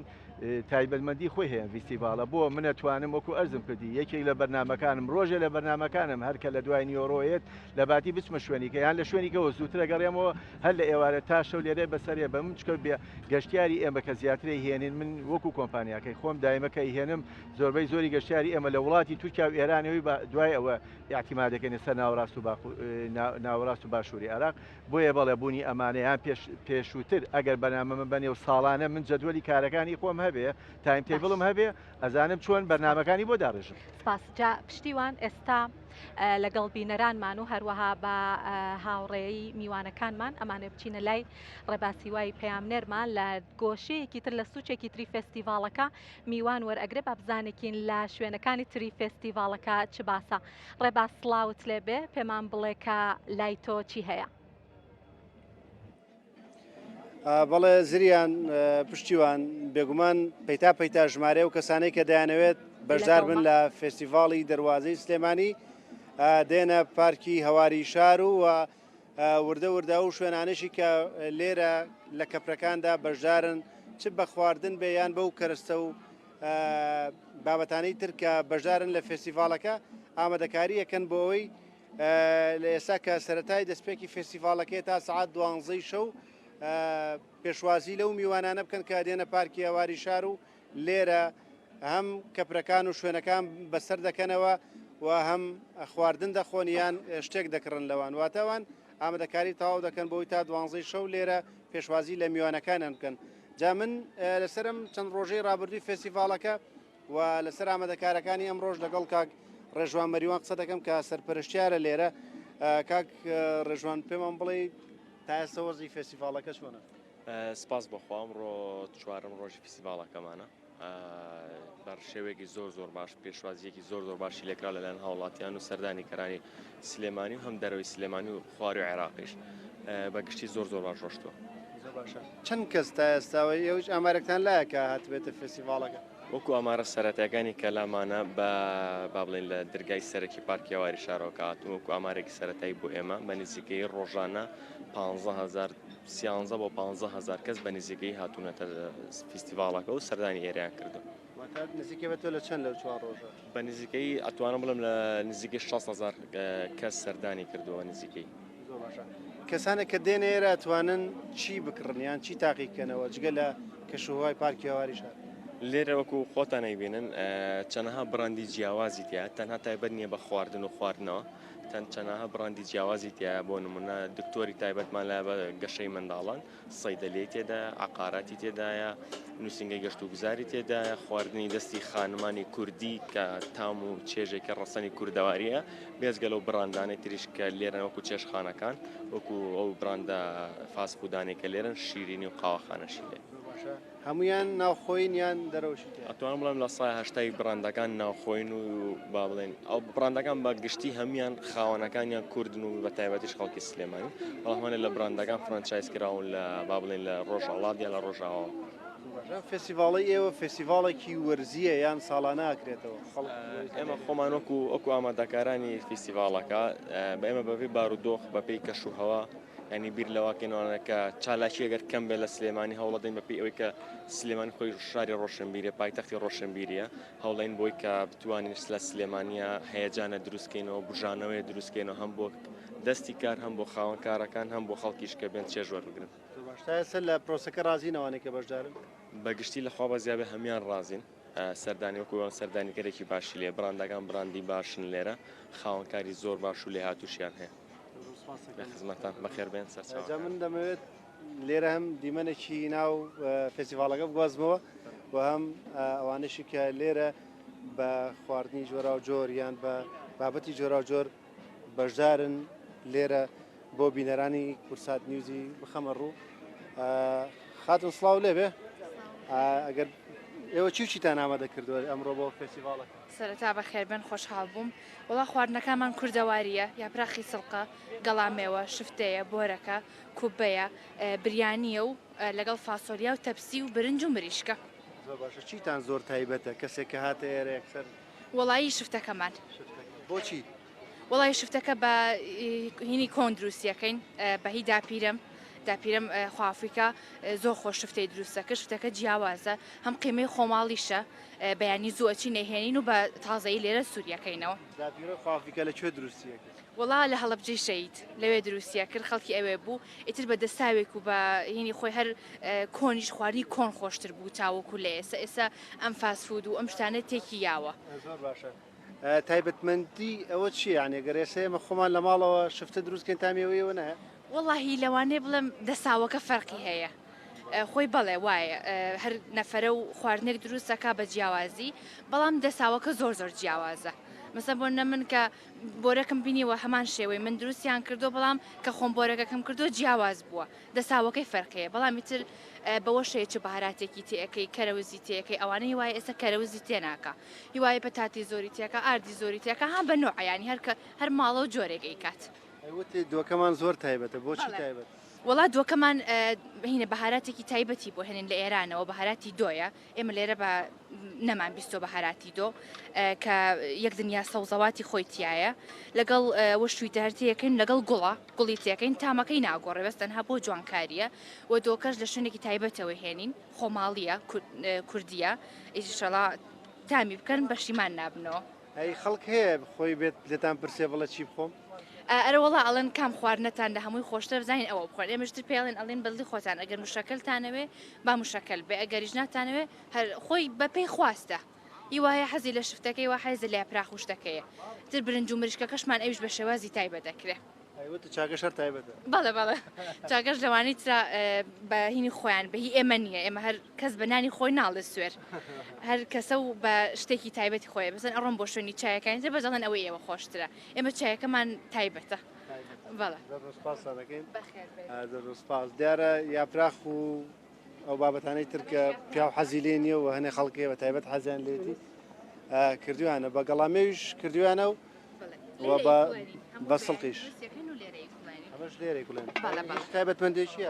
تایبەتمەندی خۆی هەیە ڤیستیڤاڵە بۆ من ئەتوانم وەکو ئەرزم کردی یەکێک لە بەرنامەکانم ڕۆژێ لە بەرنامەکانم هەر کە لە دوای نیۆڕۆیەت لە باتی بچمە شوێنیکە یان لە شوێنیکەوە زووترە گەڕێمەوە هەر لە ئێوارە تا شەو لێرە بەسەرێ بە من چکە بێ گەشتیاری ئێمە کە زیاترەی هێنین من وەکو کۆمپانیاکەی خۆم دایمە کە ئیهێنم زۆربەی زۆری گەشتیاری ئێمە لە وڵاتی تورکیا و ئێرانەوەی دوای ئەوە ئیعتیمادەکەینە سەر ناوەڕاست و ناوەڕاست و باشووری عێراق بۆیە بەڵێ بوونی ئەمانە یان پێش پێشووتر ئەگەر بەرنامەمە بەنێ و ساڵانە من جەدوەلی کارەکانی خۆم هەبێ time باش. table م هەبێ ئەزانم چۆن بەرنامەکانی بۆ داڕێژم. سپاس جا پشتیوان ئێستا لەگەڵ بینەرانمان و هەروەها بە هاوڕێی میوانەکانمان ئەمانەوێ بچینە لای ڕێباز هیوای پەیامنێرمان لە گۆشەیەکی تر لە سوچێکی تری فێستیڤاڵەکە میوان وەرئەگرێ با بزانێکین لە شوێنەکانی تری فێستیڤاڵەکە چ باسە. ڕێباز سڵاوت لێ بێ پێمان بڵێ کە لای تۆ چی هەیە؟ بەڵێ زریان پشتیوان بێگومان پەیتا پەیتا ژمارە و کەسانەی کە دەیانەوێت بەشدار بن لە فێستیڤاڵی دەروازەی سلێمانی دێنە پارکی هەواری شار و وردە وردە ئەو شوێنانەشی کە لێرە لە کەپرەکاندا بەشدارن چ بە خواردن بێ یان بەو کەرەستە و بابەتانەی تر کە بەشدارن لە فێستیڤاڵەکە ئامادەکاری ئەکەن بۆ ئەوەی لە ئێستا کە سەرەتای دەستپێکی فێستیڤاڵەکەی تا سەعات دوانزەی شەو پێشوازی لەو میوانانە بکەن کە دێنە پارکی هەواری شار و لێرە هەم کەپرەکان و شوێنەکان بەسەر دەکەنەوە و هەم خواردن دەخۆن یان شتێک دەکڕن لەوان واتەوان. ئامادەکاری تەواو دەکەن بۆی تا دوانزەی شەو لێرە پێشوازی لە میوانەکانیان بکەن. جا من لەسەرم چەند ڕۆژەی ڕابردووی فێستیڤاڵەکە و لەسەر ئامادەکارەکانی ئەمڕۆژ لەگەڵ کاک ڕێژوان مەریوان قسە دەکەم کە سەرپەرشتیارە لێرە. کاک ڕێژوان پێمان بڵێ تا ئێستا وەزعی فێستیڤاڵەکە چۆنە؟ سپاس بۆ خوا ئەمڕۆ چوارەم ڕۆژی فیستیڤاڵەکەمانە. بە شێوەیەکی زۆر زۆر باش پێشوازیەکی زۆر زۆر باشی لێکرا لەلایەن هاوڵاتیان و سەردانی کەرانی سلێمانی و هەم دەرەوەی سلێمانی و خواری و عێراقیش بە گشتی زۆر زۆر باش ڕۆشتووە. زۆر باشە چەند کەس تا ئێستاوە ئێوەش ئامارێکتان لایە کە هاتبێتە فێستیڤاڵەکە؟ وەکو ئامارە سەرەتایەکانی کە لامانە بە با بڵێین لە درگای سەرەکی پارکی هەواری شارەوە کە هاتوون وەکو ئامارێکی سەرەتایی بۆ ئێمە بە نزیکەیی ڕۆژانە 15000 سیانزە بۆ 15000 کەس بە نزیکەیی هاتوونەتە فیستیڤاڵەکە و سەردانی ئێرەیان کردووە. واتە نزیکە بە تۆ لە چەند لەو چوار ڕۆژە؟ بە نزیکەیی ئەتوانم بڵێم لە نزیکەی 60000 کەس سەردانی کردووە نزیکەی. زۆر باشە کەسانێک کە دێنە ئێرە ئەتوانن چی بکڕن یان چی تاقی بکەنەوە جگە لە کەشوهەوای پارکی هەواری شار؟ لێرە وەکو خۆتان ئەیبینن چەنەها بڕاندی جیاوازی تیا تەنها تایبەت نییە بە خواردن و خواردنەوە تەن چەنەها بڕاندی جیاوازی تایە بۆ نمونە دکتۆری تایبەتمان لە بە گەشەی منداڵان سەیدەلیەی تێدایە، عەقاراتی تێدایە، نووسینگەی گەشتوگوزاری تێدایە، خواردنی دەستی خانمانی کوردی کە تام و چێژێکی ڕەسەنی کوردەوارییە، بێجگە لەو بڕاندانەی تریش کە لێرەن وەکو چێشتخانەکان، وەکو ئەو بڕاندە فاست فودانەی کە لێرەن، شیرینی و قاوەخانەشی لێ. زۆر باشە. هەموویان ناوخۆیین یان دەرەوەشی تیایە؟ ئەتوانم بڵێم 80% بڕاندەکان ناوخۆیین و با بڵێین ئەو بڕاندەکان بە گشتی هەموویان خاوەنەکانیان کوردن و بە تایبەتیش خەڵکی سلێمانی، بەڵام هەنێ لە بڕاندەکان franchise کراون لە با بڵێین لە ڕۆژهەڵات یان لە ڕۆژاواوە. باشە فێستیڤاڵی ئێوە فێستیڤاڵێکی وەرزییە یان ساڵانە ئەکرێتەوە؟ خەڵک ئێمە خۆمان وەکو وەکو ئامادەکارانی فیستیڤاڵەکە بە ئێمە بەپێی بارودۆخ بەپێی کەشوهەوا ینی بیر لەواکەینەوە کە چالاکی ئەگەر کەم بێت لە سلێمانی هەوڵەدەین بەپێی ئەوەی کە سلێمانی خۆی شاری ڕۆشنبیرە پایتەختی ڕۆشنبیریە هەوڵین بۆی کە بتوانین لە سلێمانیا هەیەجانە دروستکەینەوە بژانەوەی دروستکەینەوە هەم بۆ دەستی کار هەم بۆ خاوەن کارەکان هەم بۆ خەڵکیش کە بێن چێژ وەربگرن. زۆر باش تا ئێستا لە پرۆسەکە ڕازین ئەوانەی کە بەشدارن؟ بە گشتی لە خوا بەزیابێ هەموان ڕازین سەردانی وەکو سەردانیکەرێکی باشی لێ بڕاندەکان بڕاندی باشن لێرە خاوەنکاری زۆر باش و لێهاتووشیان هەیە. لە خزمەتان بەخێر بێن سەرچاوە. جا من دەمەوێت لێرە هەم دیمەنێکی ناو فێستیڤاڵەکە بگوازمەوە و هەم ئەوانەشی کە لێرە بە خواردنی جۆراوجۆر یان بە بابەتی جۆراوجۆر بەشدارن لێرە بۆ بینەرانی کورسات نیوزی بخەمە ڕوو خاتون سڵاو لێبێ ئەگەر ئێوە چی چیتان ئامادە کردووە ئەمڕۆ بۆ فێستیڤاڵەکە؟ سەرەتا بەخێربێن خۆشحاڵ بووم. وەڵا خواردنەکانمان کوردەوارییە، یاپراخی سڵقە، گەڵا مێوە، شفتەیە، بۆرەکە، کوبەیە، بریانییە و لەگەڵ فاسۆلیا و تەپسی و برنج و مریشکە. زۆر باشە چیتان زۆر تایبەتە کەسێک کە هاتە ئێرە یەکسەر؟ وەڵایی شفتەکەمان. شفتەکە بۆچی؟ وەڵایی شفتەکە بە هینی کۆن دروستیەکەین بە هی داپیرەم داپیرەم خوافیکا زۆر خۆش شفتەی دروستەکە شتەکە جیاوازە هەم قیمەی خۆماڵیشە بەیانی زوو ئەچین ئەیهێنین و بە تازەیی لێرە سووریەکەینەوە. داپیرە خوافیکە لە کوێ دروستی ئەکرد؟ وەڵا لە هەڵەبجەی شەهید لەوێ دروستی ئەکرد خەڵکی ئەوێ بوو ئیتر بە دەساوێک و بە هینی خۆی هەر کۆنیش خواردنی کۆن خۆشتر بوو تاوەکو لە ئێستا ئێستا ئەم فاست فود و ئەم شتانە تێکی یاوە. زۆر باشە تایبەتمەندی ئەوە چیە یانی گەر ئێستا ئێمە خۆمان لە ماڵەوە شفتە دروست کەین تامی ئەوەی ئێوە نایە؟ وەڵاهی لەوانەیە بڵێم دەساوەکە فەرقی هەیە خۆی بەڵێ وایە هەر نەفەرە و خواردنێک دروست ئەکا بە جیاوازی بەڵام دەساوەکە زۆر زۆر جیاوازە مەسەن بۆ نە من کە بۆرەکم بینیوە هەمان شێوەی من دروستیان کردو بەڵام کە خۆم بۆرەکەکەم کردو جیاواز بووە دەساوەکەی فەرقەیە بەڵام ئیتر بەوەش هەیە چ بەهاراتێکی تێ ئەکەی کەرەوزی تێ ئەکەی ئەوانە هیوایە ئێستا کەرەوزی تێ ناکا هیوایە پەتاتی زۆری تێکا ئاردی زۆری تێکا ها بە نۆعە یانی هەر کە هەر ماڵە و جۆرێک ئەیکات. ئەی وتی دۆکەمان زۆر تایبەتە بۆچی تایبەتە؟ وەڵا دۆکەمان هینە بەهاراتێکی تایبەتی بۆ هێنین لە ئێرانەوە بەهاراتی دۆیە ئێمە لێرە بە نەمان بیستۆ بەهاراتی دۆ کە یەک دنیا سەوزەواتی خۆی تایە لەگەڵ وەشوی دەرتەکەین لەگەڵ گوڵە گوڵی تێکەین تامەکەی ناگۆڕێ بەس تەنها بۆ جوانکاریە و دۆکەش لە شوێنێکی تایبەتەوە هێنین خۆماڵیە کوردیە ئیشەڵا تامی بکەن بەشیمان نابنەوە. ئەی خەڵک هەیە خۆی بێت لێتان پرسێ بڵێ چی بخۆم؟ ئەرە وەڵا ئەڵێن کام خواردنەتان لە هەمووی خۆشترە بزانین ئەوە بخۆن ئێمەش تر پێڵێن ئەڵێن بەدڵی خۆتان ئەگەر مشەکەلتانەوێ با مشەکەل بێ ئەگەریش ناتانەوێ هەر خۆی بەپێی خواستە ئی وایە حەزی لە شفتەکەی وا حەزی لە یاپراخ و شتەکەیە تر برنج و مریشکەکەشمان ئەویش بە شێوازی تایبەت دەکرێ. ئەی وتت چاکەش هەر تایبەتە. بەڵێ بەڵێ چاکەش لەوانەی ترا بە هینی خۆیان بە هی ئێمە نییە ئێمە هەر کەس بە نانی خۆی ناڵێ سوێر هەر کەسە و بە شتێکی تایبەتی خۆی بەسەن ئەڕۆم بۆ شوێنی چایەکانی تر بەس دەڵێن ئەوەی ئێوە خۆشترە ئێمە چایەکەمان تایبەتە بەڵێ. زۆر زۆر سپاستان دەکەین. بەخێر بێن. زۆر زۆر سپاس. دیارە یاپراخ و ئەو بابەتانەی تر کە پیاو حەزی لێ نییە و هەنێ خەڵکێ بە تایبەت حەزیان لێتی کردویانە بە گەڵامێویش کردویانە و و بە بە سڵقیش ئەمەش لێرەی کوڵێن تایبەتمەندێکی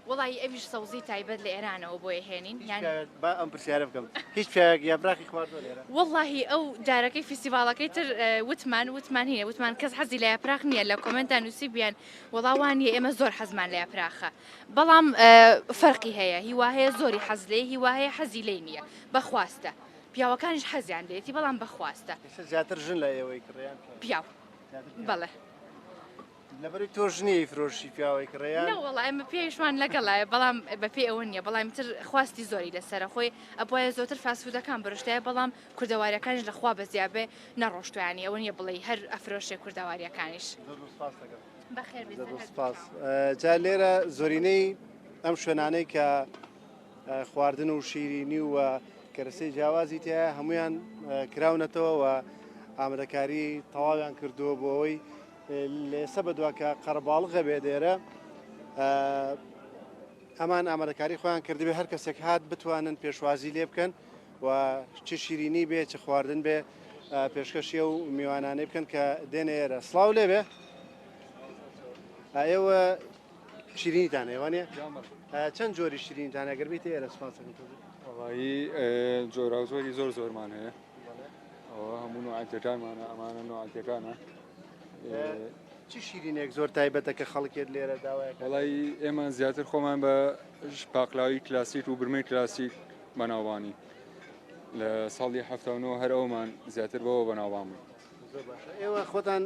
وڵی ئەویش سەوزی تایبەت لە ئێرانەوە بۆی هێنین یان با ئەم پرسیارە بکەم هیچ پیاوێک یاپراخی خواردووە لێرە؟ وەڵاهی ئەو جارەکەی فیستیڤاڵەکەی تر وتمان وتمان هینە وتمان کەس حەزی لە یاپراخ نییە لە comment ا نووسیبیان وەڵا وا نییە ئێمە زۆر حەزمان لە یاپراخە بەڵام فەرقی هەیە هیوا هەیە زۆری حەز لێی هیوا هەیە حەزی لێی نییە بەخواستە پیاوەکانیش حەزیان لێتی بەڵام بەخواستە. ئێستا زیاتر ژن لە ئێوەی کڕێ یان پیاو؟ پیاو بەڵێ. لەبەرەی تۆ ژنی ئەیفرۆشی پیاو ئەیکڕێ یان؟ نەوەڵا ئێمە پیاویشمان لەگەڵایە بەڵام بەپێی ئەوە نییە بەڵام ئیتر خواستی زۆری لەسەرە خۆی ئەبوایە زۆتر fast food ەکان برۆشتایە بەڵام کوردەواریەکانیش لە خوا بەزیابێ نەڕۆشتویانی ئەوە نییە بڵێی هەر ئەفرۆشێ کوردەواریەکانیش. زۆر زۆر سپاست دەکەم. بەخێر بێی زۆر سەر زۆر هەردوو سپاس. چاوم. جا لێرە زۆرینەی ئەم شوێنانەی کە خواردن و شیرینی و کەرەسەی جیاوازی تایە هەمویان کراونەتەوە و ئامادەکاری تەواویان کردووە بۆ ئەوەی لە ئێستا بەدوا کە قەرەباڵغە بێت ئێرە ئەمان ئامادەکاری خۆیان کردبێ هەر کەسێک هات بتوانن پێشوازی لێ بکەن و چ شیرینی بێ چ خواردن بێ پێشکەشی و میوانانەی بکەن کە دێنە ئێرە سڵاو لێ بێ ئێوە شیرینیتان هەیە وانە چەند جۆری شیرینیتان ئەگەر بیت ئێرە سپاسەکەم وەڵایی جۆراوجۆری زۆر زۆرمان هەیە ئەوە هەموو نوعاتەکانمانە ئەمانە نوعاتەکانە چ شیرینێک زۆر تایبەتە کە خەڵکێت لێرە داوای وەڵی ئێمە زیاتر خۆمان بە پاقلاوی کلاسیک و برمەی کلاسیک بەناوبانی لە ساڵی هەفتانەوە هەر ئەومان زیاتر بەوە بەناوبان بوو زۆر باشە ئێوە خۆتان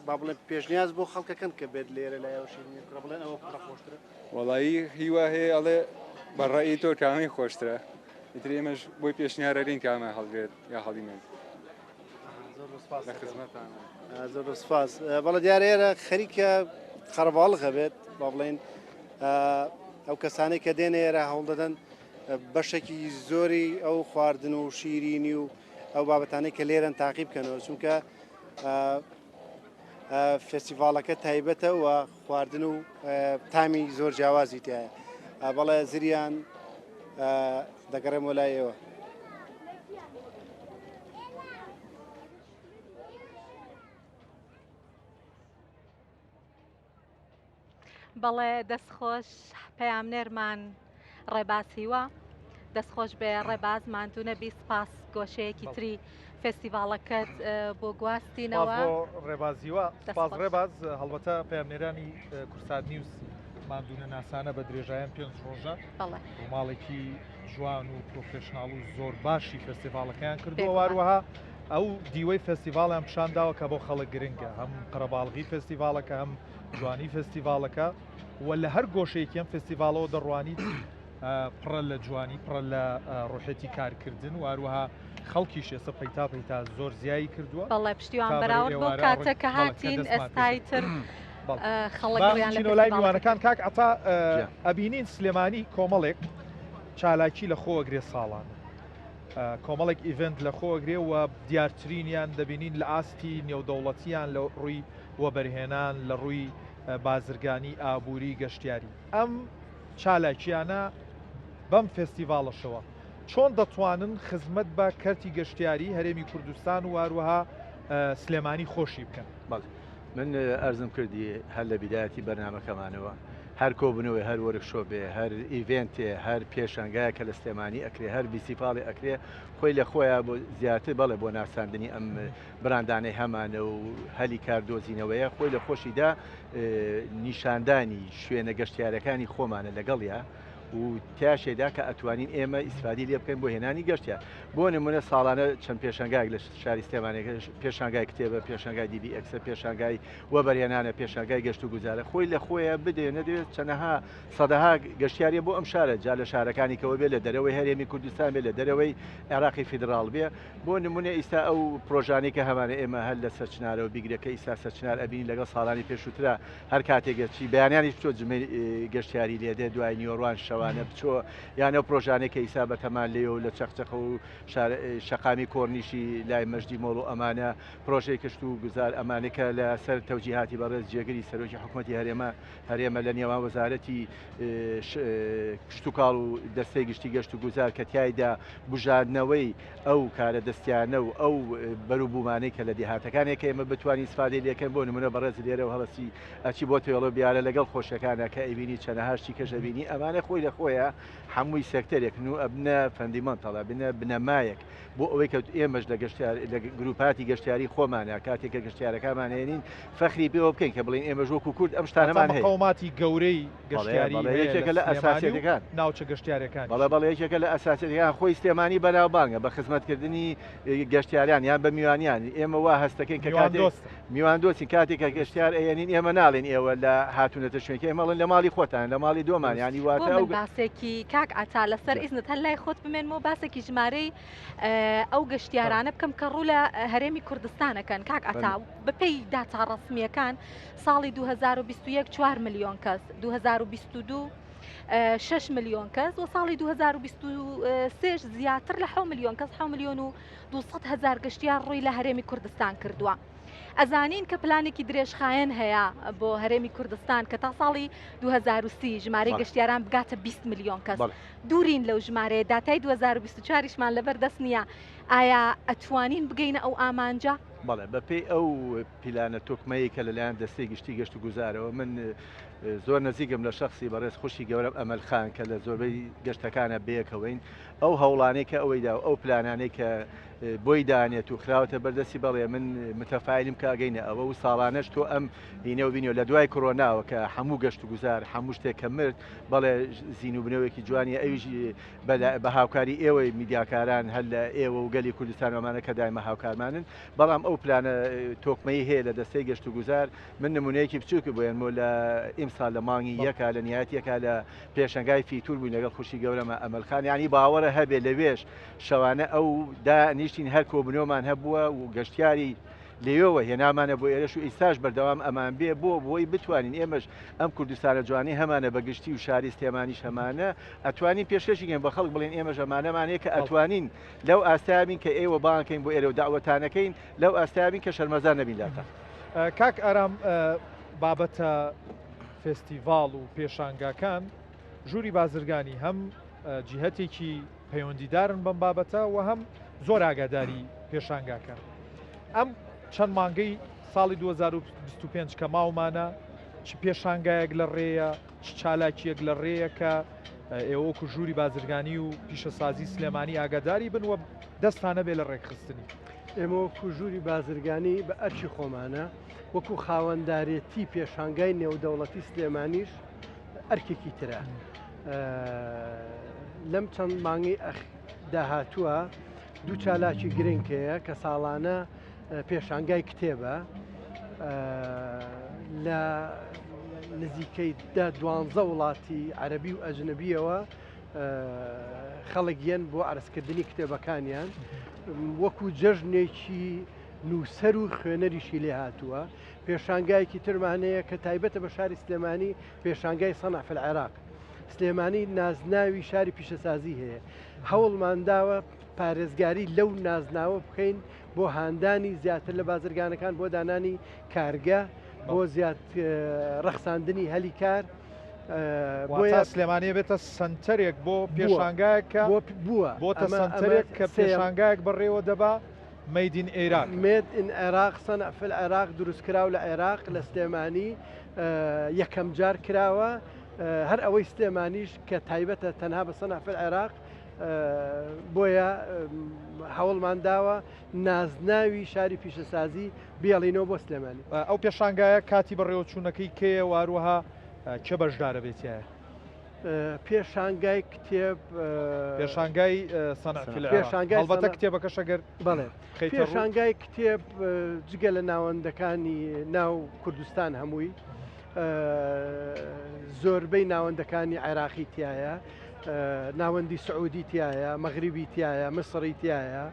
با بڵێن پێشنیاز بۆ خەڵکەکەن کە بێت لێرە لایەوە شیرینی بکڕە بڵێن ئەوە کوڕە خۆشترە وەڵایی هیوا هەیە ئەڵێ بە ڕەئی تۆ کامەی خۆشترە ئیتر ئێمەش بۆی پێشنیارەکەین کامە هەڵگرێت یا هەڵینێت زۆر سپاس لە خزمەتانە زۆر سپاس بەڵێ دیارە ئێرە خەریکە قەرەباڵغە بێت با بڵێن ئەو کەسانەی کە دێنە ئێرە هەوڵ دەدەن بەشێکی زۆری ئەو خواردن و شیرینی و ئەو بابەتانەی کە لێرەن تاقی بکەنەوە چونکە فێستیڤاڵەکە تایبەتە و خواردن و تامی زۆر جیاوازی تایە بەڵێ زریان دەگەڕێمەوە لای ئێوە. بەڵێ دەستخۆش پەیامنێرمان ڕێباز هیوا دەستخۆش بێ ڕێباز ماندوو نەبی سپاس گۆشەیەکی تری فێستیڤاڵەکەت بۆ گواستینەوە ڕێباز هیوا سپاس ڕێباز هەڵبەتە پەیامنێرانی کورسات نیوز ماندوونە ناسانە بە درێژایان پێنج ڕۆژە ڕووماڵێکی جوان و professional و زۆر باشی فێستیڤاڵەکەیان کردووە واروەها ئەو دیوەی فێستیڤاڵیان پیشان داوە کە بۆ خەڵک گرنگە هەم قەرەباڵغی فێستیڤاڵەکە هەم جوانی فێستیڤاڵەکە و لە هەر گۆشەیەکی ئەم فێستیڤاڵەوە دەڕوانیت پڕە لە جوانی پڕە لە ڕوحێتی کارکردن و هەروەها خەڵکیش ئێستا پەیتا پەیتا زۆر زیایی کردووە بەڵێ پشتیوان بەراورد بۆ کاتە کە هاتین ئێستای تر خەڵک لای میوانەکان کاک عەتا ئەبینین سلێمانی کۆمەڵێک چالاکی لە خۆوەگرێ ساڵان کۆمەڵێک event لە خۆگرێ و دیارترینیان دەبینین لە ئاستی نێودەوڵەتیان لە ڕووی وەبەرهێنان لە ڕووی بازرگانی ئابووری گەشتیاری ئەم چالاکیانە بەم فێستیڤاڵەشەوە چۆن دەتوانن خزمەت بە کەرتی گەشتیاری هەرێمی کوردستان و هەروەها سلێمانی خۆشی بکەن؟ بەڵێ من ئەرزم کردی هەر لە بیدایەتی بەرنامەکەمانەوە هەر کۆبوونەوەی هەر workshop ێ هەر event ێ هەر پێشانگایە کە لە سلێمانی ئەکرێ هەر فیستیڤاڵێ ئەکرێ خۆی لە خۆیان بۆ زیاتر بەڵێ بۆ ناساندنی ئەم براندانەی هەمانە و هەلی کار دۆزینەوەیە خۆی لە خۆشیدا نیشاندانی شوێنە گەشتیارەکانی خۆمانە لەگەڵیا. و تیاشێدا کە ئەتوانین ئێمە ئیسفادی لێ بکەین بۆ هێنانی گەشتیار. بۆ نمونە ساڵانە چەند پێشانگایەک لە شاری سلێمانی پێشانگای کتێبە، پێشانگای دی بی ئێکسە، پێشانگای وەبەرهێنانە، پێشانگای گەشت و گوزارە، خۆی لە خۆیە بدەێ نەدەوێت چەنەها سەدەها گەشتیاریە بۆ ئەم شارە، جا لە شارەکانی کەوە بێ، لە دەرەوەی هەرێمی کوردستان بێ، لە دەرەوەی عێراقی فیدراڵ بێ. بۆ نمونە ئیستا ئەو پرۆژانەی کە هەمانە ئێمە هەر لە سەرچنارەوە بیگرە کە ئیستا سەرچنار ئەبینین لەگەڵ ساڵانی پێشووترا هەر کاتێک گەرچی بەیانیانیش بچۆ جمەی گەشتیاری لێدێ دوای نیوەڕوان شەوانە بچۆ یان ئەو پرۆژانەی کە ئیسا بەتەمان لێ و لە چەقچەقە و شەقامی کۆرنیشی لای مەجدی مۆڵ و ئەمانە پرۆژەی کشت و گوزار ئەمانەی کە لە سەر تەوجیهاتی بەڕێز جێگری سەرۆکی حکومەتی هەرێمە هەرێمە لە نێوان وەزارەتی کشتوکاڵ و دەستەی گشتی گەشت و گوزار کە تیایدا بژاردنەوەی ئەو کارە دەستیانە و ئەو بەروبوومانەی کە لە دێهاتەکانێک کە ئێمە بتوانین ئیسفادەی لێکەن بۆ نمونە بەڕێز لێرەوە هەڵەسی ئەچی بۆ تێڵۆ بیارە لەگەڵ خۆشەکانە کە ئەیبینی چەنەها شتی کەش ئەبینی ئەمانە خۆی لە خۆیە حەمووی سێکتەرێکن و ئەبنە fundamental ئەبنە بنەمایەک بۆ ئەوەی کە ئێمەش لە گەشتیار لە گروپاتی گەشتیاری خۆمانە کاتێک کە گەشتیارەکانمان هێنین فەخری پێوە بکەین کە بڵێین ئێمەش وەکو کورد ئەم شتانەمان هەیە. مقەوماتی گەورەی گەشتیاری بەڵێ هەیە لە یەکێکە لە سلێمانی و ئەساسیەتەکان. ناوچە گەشتیارەکانیش. بەڵێ بەڵێ یەکێکە لە ئەساسیەتەکان خۆی سلێمانی بەناوبانگە بە خزمەتکردنی گەشتیاران یان بە میوانیان ئێمە وا هەستەکەین کە کاتێک میواندۆستن. میواندۆستین کاتێک کە گەشتیار ئەیەنین ئێمە ناڵێین ئێوە لە هاتوونەتە شوێنکە ئێمە ئەڵێن لە ماڵی خۆتان لە ماڵی دۆمان دروست. یانی بۆ واتە ئەو من باسێکی کاک عەتا لەسەر جا. ئیزنت هەر لای خۆت بمێنمەوە باسێکی ژمارەی ئەو گەشتیارانە بکەم کە ڕوو لە هەرێمی کوردستان ئەکەن کاک عەتا بەپێی داتا ڕەسمییەکان ساڵی 2021 4 ملیۆن کەس 2022 6 ملیۆن کەس و ساڵی 2023 زیاتر لە 6 ملیۆن کەس 6 ملیۆن و 200 هزار گەشتیار ڕووی لە هەرێمی کوردستان کردووە. ئەزانین کە پلانێکی درێژخایەن هەیە بۆ هەرێمی کوردستان کە تا ساڵی 2030 ژمارەی گەشتیاران بگاتە 20 ملیۆن کەس. دوورین لەو ژمارەیە، داتای 2024 یشمان لەبەر دەست نییە، ئایا ئەتوانین بگەینە ئەو ئامانجە؟ بەڵێ، بەپێی ئەو پیلانە تۆکمەیەی کە لەلایەن دەستەی گشتی گەشتوگوزارەوە، من زۆر نزیکم لە شەخسی بەڕێز خوشکی گەورەم ئەمەل خان کە لە زۆربەی گەشتەکانە بەیەکەوەین، ئەو هەوڵانەی کە ئەوەی دا و ئەو پلانانەی کە بۆی دانێت و خراوەتە بەردەستی بەڵێ من متەفایلم کە ئەگەینە ئەوە و ساڵانەش تۆ ئەم هینە و بینیوە لە دوای کۆرۆناوە کە هەموو گەشت و گوزار هەموو شتێک کە مرد بەڵێ زینوبنەوەیەکی جوانیە ئەویش بە هاوکاری ئێوەی میدیاکاران هەر لە ئێوە و گەلی کوردستان ئەمانە کە دایمە هاوکارمانن بەڵام ئەو پلانە تۆکمەی هەیە لە دەستەی گەشت و گوزار من نمونەیەکی بچووک بۆیەنمۆ لە ئیمسال لە مانگی یەکە لە نیات یەکە لە پێشەنگای فیتور بووین لەگەڵ خوشی گەورەمە ئەمەلخان یانی باوەڕە هەبێ لەوێش شەوانە ئەو دانیشتین هەر کۆبنەوەمان هەبووە و گەشتیاری لەوێوە هێنامانە بۆ ئێرەش و ئیستاش بەردەوام ئەمان بێ بۆ بۆی بتوانین ئێمەش ئەم کوردستانە جوانەی هەمانە بە گشتی و شاری سلێمانیش هەمانە ئەتوانین پێشکەشی کەین بە خەڵک بڵێن ئێمەش ئەمانەمان هەیە کە ئەتوانین لەو ئاستەیا بین کە ئێوە بانگ کەین بۆ ئێرە و دەعوەتانەکەین لەو ئاستەیا بین کە شەرمەزار نەبین لاتان. کاک ئارام بابەتە فێستیڤاڵ و پێشانگاکان ژووری بازرگانی هەم جیهەتێکی پەیوەندیدارن بەم بابەتە و هەم زۆر ئاگاداری پێشانگاکان. ئەم چەند مانگەی ساڵی 2025 کە ماومانە چ پێشانگایەک لە ڕێیە، چ چالاکییەک لە ڕێیە کە ئێوە وەکو ژووری بازرگانی و پیشەسازی سلێمانی ئاگاداری بن و دەستتان هەبێ لە ڕێکخستنی؟ ئێمە وەکو ژووری بازرگانی بە ئەرکی خۆمانە وەکو خاوەندارێتی پێشانگای نێودەوڵەتی سلێمانیش ئەرکێکی ترە. لەم چەند مانگی داهاتووە دوو چالاکی گرنگ هەیە کە ساڵانە پێشانگای کتێبە لە نزیکەی دە دوانزە وڵاتی عەربی و ئەجنبیەوە خەڵک یەن بۆ عرزکردنی کتێبەکانیان وەکو جەژنێکی نووسەر و خوێنەریشی لێ هاتووە پێشانگایەکی ترمان هەیە کە تایبەتە بە شاری سلێمانی پێشانگای صنع في العراق سلێمانی نازناوی شاری پیشەسازی هەیە هەوڵمان داوە پارێزگاری لەو نازناوە بکەین بۆ هاندانی زیاتر لە بازرگانەکان بۆ دانانی کارگە بۆ زیاد ڕەخساندنی هەلی کار بۆیە سلێمانی بێتە سنتەرێک بۆ پێشانگایەک کە بووە بۆتە سنتەرێک کە پێشانگایەک بەڕێوە دەبا Made in Iraq. Made in Iraq، صنع في العراق، دروستکراو لە عێراق لە سلێمانی یەکەم جار کراوە، هەر ئەوەی سلێمانیش کە تایبەتە تەنها بە صنع في العراق، بۆیە هەوڵمان داوە نازناوی شاری پیشەسازی بێڵینەوە بۆ سلێمانی. ئەو پێشانگایە کاتی بەڕێوەچوونەکەی کەیە و هەروەها کێ بەشدارە بێ تیایا؟ پێشانگای کتێب پێشانگای پێشانگای هەڵبەتە کتێبەکەش ئەگەر بەڵێ پێشانگای کتێب جگە لە ناوەندەکانی ناو کوردستان هەمووی زۆربەی ناوەندەکانی عێراقی تایە ناوەندی سعودی تایە مەغریبی تایە مسڕی تایە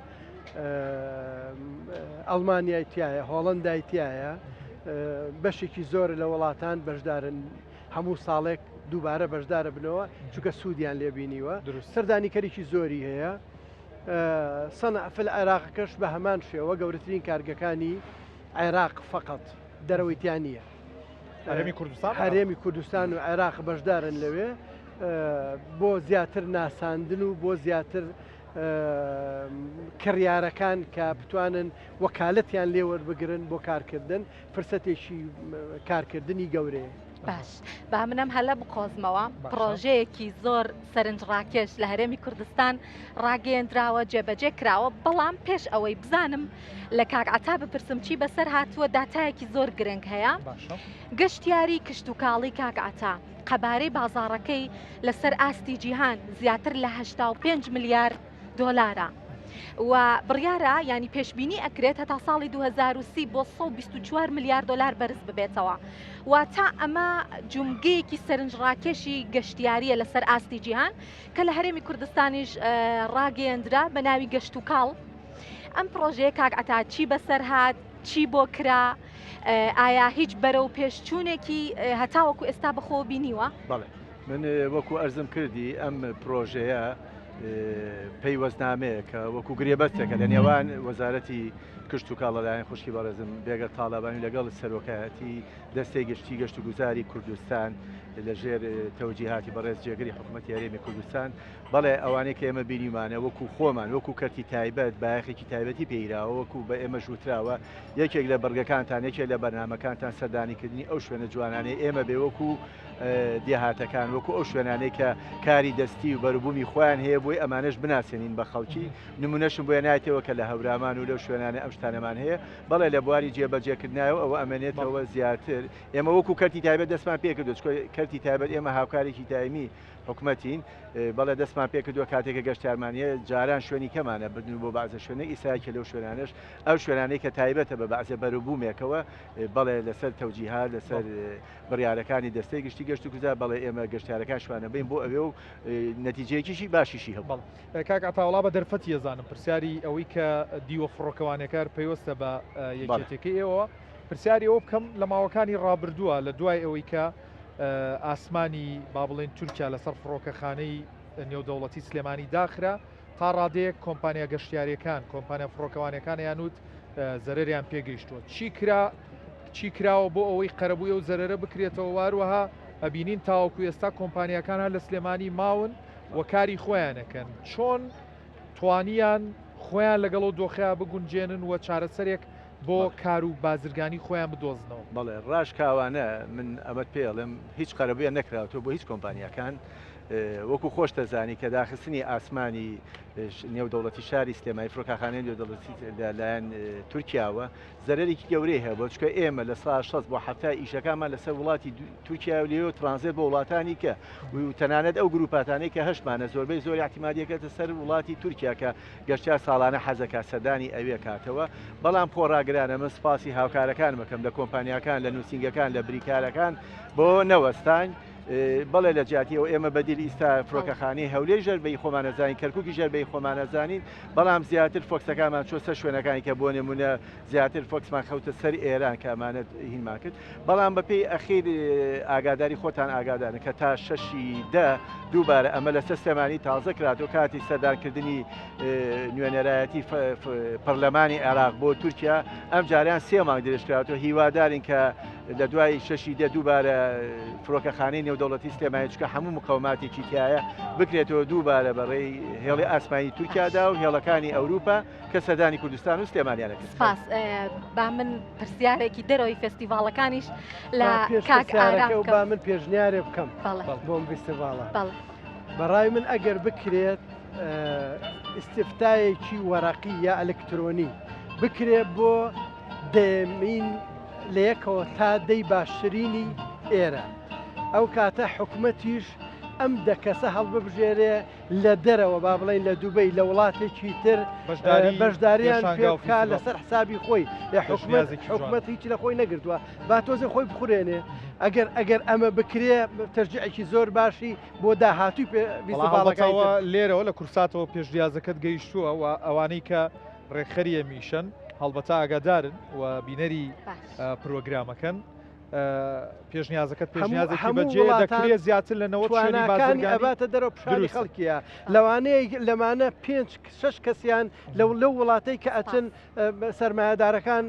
ئەڵمانیای تایە هۆڵندای تایە بەشێکی زۆر لە وڵاتان بەشدارن هەموو ساڵێک دووبارە بەشدارە بنەوە چونکە سوودیان لێ بینیوە سەردانیکەرێکی زۆری هەیە سەنع فل عێراقەکەش بە هەمان شێوە گەورەترین کارگەکانی عێراق فقط دەرەوەی تیا نییە هەرێمی کوردستان هەرێمی کوردستان و عێراق بەشدارن لەوێ بۆ زیاتر ناساندن و بۆ زیاتر کڕیارەکان کە بتوانن وەکالەتیان لێوەربگرن بۆ کارکردن فرسەتێکی کارکردنی گەورەیە. باش با من ئەم هەلە بقۆزمەوە پڕۆژەیەکی زۆر سەرنجڕاکێش لە هەرێمی کوردستان ڕاگەیەندراوە جێبەجێ کراوە بەڵام پێش ئەوەی بزانم لە کاک عەتا بپرسم چی بەسەر هاتووە داتایەکی زۆر گرنگ هەیە گەشتیاری کشتوکاڵی کاک عەتا قەبارەی بازاڕەکەی لەسەر ئاستی جیهان زیاتر لە 85 ملیار دۆلارە و بڕیارە ینی پێشبینی ئەکرێت هەتا ساڵی 2030 بۆ 124 ملیار دلار بەرز ببێتەوە واتە ئەمە جومگەیەکی سەرنجڕاکێشی گەشتیاریە لەسەر ئاستی جیهان کە لە هەرێمی کوردستانیش ڕاگەیەندرا بە ناوی گەشت و کاڵ ئەم پرۆژەیە کاک عەتا چی بەسەر هات چی بۆ کرا ئایا هیچ بەرەو پێشچوونێکی هەتاوەکو ئێستا بەخۆ بینیوە؟ بەڵێ من وەکو ئەرزم کردی ئەم پرۆژەیە پەیوەستنامەیەکە وەکو گرێبەستێکە لە نێوان وەزارەتی کشتوکاڵ لەلایەن خوشکی بەڕێزم بێگەر تاڵەبانی لەگەڵ سەرۆکایەتی دەستەی گشتی گەشت و گوزاری کوردستان لە ژێر تەوجیهاتی بەڕێز جێگری حکوومەتی هەرێمی کوردستان بەڵێ ئەوانەی کە ئێمە بینیمانە وەکو خۆمان وەکو کەرتی تایبەت بایەخێکی تایبەتی پێیراوە وەکو بە ئێمەش وتراوە یەکێک لە بڕگەکانتان یەکێک لە بەرنامەکانتان سەردانیکردنی ئەو شوێنە جوانانەی ئێمە بێ وەکو دێهاتەکان وەکو ئەو شوێنانەی کە کاری دەستی و بەروبوومی خۆیان هەیە بۆی ئەمانەش بناسێنین بە خەڵکی نمونەشم بۆیە نایەتەوە کە لە هەورامان و لەو شوێنانە ئەم شتانەمان هەیە بەڵێ لە بواری جێبەجێکردنایەوە ئەوە ئەمێنێتەوە زیاتر ئێمە وەکو کەرتی تایبەت دەستمان پێکردو چکۆ کەرتی تایبەت ئێمە هاوکارێکی دایمی حکومەتین بەڵێ دەستمان پێکردووە کاتێک کە گەشتیارمانە جاران شوێنی کەمانە بردن بۆ بەعزە شوێنە ئیساکە لەو شوێنانش ئەو شوێنانەی کە تایبەتە بە بەعزە بەروبوومێکەوە بەڵێ لەسەر تەوجیهات لەسەر بڕیارەکانی دەستەی گشتی گەشت و گوزار بەڵێ ئێمە گەشتیارەکان شوانە بین بۆ ئەوێ و نەتیجەیەکیشی باشیشی هەبوو. کاک عەتا وەڵا بە دەرفەتی ئەزانم پرسیاری ئەوەی کە دیوە فڕۆکەوانەکار پەیوەستە بە یەکێتیەکەی ئێوە پرسیاری ئەوە بکەم لە ماوەکانی ڕابردووە لە دوای ئەوەی کە ئاسمانی با بڵێن تورکیا لەسەر فڕۆکەخانەی نێودەوڵەتی سلێمانی داخرا تا ڕادەیەک کۆمپانیا گەشتیاریەکان کۆمپانیا فڕۆکەوانەکان یانوت زەرەریان پێگەیشتووە چی کرا چی کراوە بۆ ئەوەی قەرەبووی ئەو زەرەرە بکرێتەوە واروەها ئەبینین تاوەکو ئێستا کۆمپانیاکان هەر لە سلێمانی ماون و کاری خۆیان ئەکەن چۆن توانیان خۆیان لەگەڵ ئەو دۆخەیا بگونجێنن و چارەسەرێک بۆ کار و بازرگانی خۆیان بدۆزنەوە؟ بەڵێ ڕاشکاوانە من ئەمەت پێ ئەڵێم هیچ قەرەبوویان نەکراوەتەوە بۆ هیچ کۆمپانیاکان وەکو خۆش دەزانی کە داخستنی ئاسمانی نێودەوڵەتی شاری سلێمانی فرۆکاخانەی نێودەوڵەتی لەلایەن تورکیاوە زەرەرێکی گەورەی هەبووە چونکە ئێمە لە سا 60 بۆ 70 ئیشەکانمان لەسەر وڵاتی تورکیا و لێوە ترانزێت بۆ وڵاتانی کە و تەنانەت ئەو گروپاتانەی کە هەشمانە زۆربەی زۆر احتیمادیەکەتە سەر وڵاتی تورکیا کە گەشتیار ساڵانە حەزەکە سەردانی ئەوێ کاتەوە بەڵام خۆڕاگرانە من سپاسی هاوکارەکان بکەم لە کۆمپانیاکان لە نووسینگەکان لە بریکارەکان بۆ نەوەستان بەڵێ لە جیاتی ئەو ئێمە بەدیل ئیستا فرۆکەخانەی هەولێر ژەربەی خۆمانەزانین کەرککی ژەربەی خۆمانەزانین بەڵام زیاتر فۆکسەکانمان چۆ سەر شوێنەکانی کە بۆ نمونە زیاتر فۆکسمان خەوتە سەر ئێران کە ئەمانە هینمان کرد بەڵام بەپێی ئەخیر ئاگاداری خۆتان ئاگادارن کە تا شەشی دە دووبارە ئەمە لەسەر سلێمانی تازە کراتەوە کاتی سەردانکردنی نوێنەرایەتی پەرلەمانی عێراق بۆ تورکیا ئەم جاریان سێ مانگ درێژکراوەتەوە هیوادارین کە لە دوای شەشی دە دووبارە فڕۆکەخانەی نێودەوڵەتی سلێمانی چکە هەموو مقاوماتێکی تایە بکرێتەوە دووبارە بەڕێی هێڵی ئاسمانی تورکیادا و هێڵەکانی ئەوروپا کە سەردانی کوردستان و سلێمانیانە کرد. سپاس با من پرسیارێکی دەرەوەی فێستیڤاڵەکانیش لە کاک ئارام بکەم. با من پێشنیارێ بکەم بۆم فیستیڤاڵە. بەڕای من ئەگەر بکرێت ئیستفتایەکی وەرەقی یا ئەلکترۆنی بکرێت بۆ دەیەمین لە یەکەوە تا دەی باشترینی ئێرە ئەو کاتە حکومەتیش. ئەم دە کەسە هەڵببژێرێ لە دەرەوە با بڵێین لە دوبەی لە وڵاتێکی تر بەشداریان پێ بکا لەسەر حسابی خۆی یا حکومەت حکومەت هیچ لە خۆی نەگرتووە با تۆزێ خۆی بخورێنێ ئەگەر ئەگەر ئەمە بکرێ تەرجیعێکی زۆر باشی بۆ داهاتووی فیستیڤاڵەکەوە لێرەوە لە کورساتەوە پێشنیازەکەت گەیشتووە و ئەوانەی کە ڕێکخەری ئەمیشەن هەڵبەتە ئاگادارن و بینەری پرۆگرامەکەن. پێشنیازەکەت پێشنیازێکی بەجێ دەکرێت زیاتر لە 90 شوێنی بازرگانی ئەباتە دەرەوە پیشانی خەڵکیە لەوانەیە لەمانە پێنج شش کەسیان لەو لەو وڵاتەی کە ئەچن سەرمایەدارەکان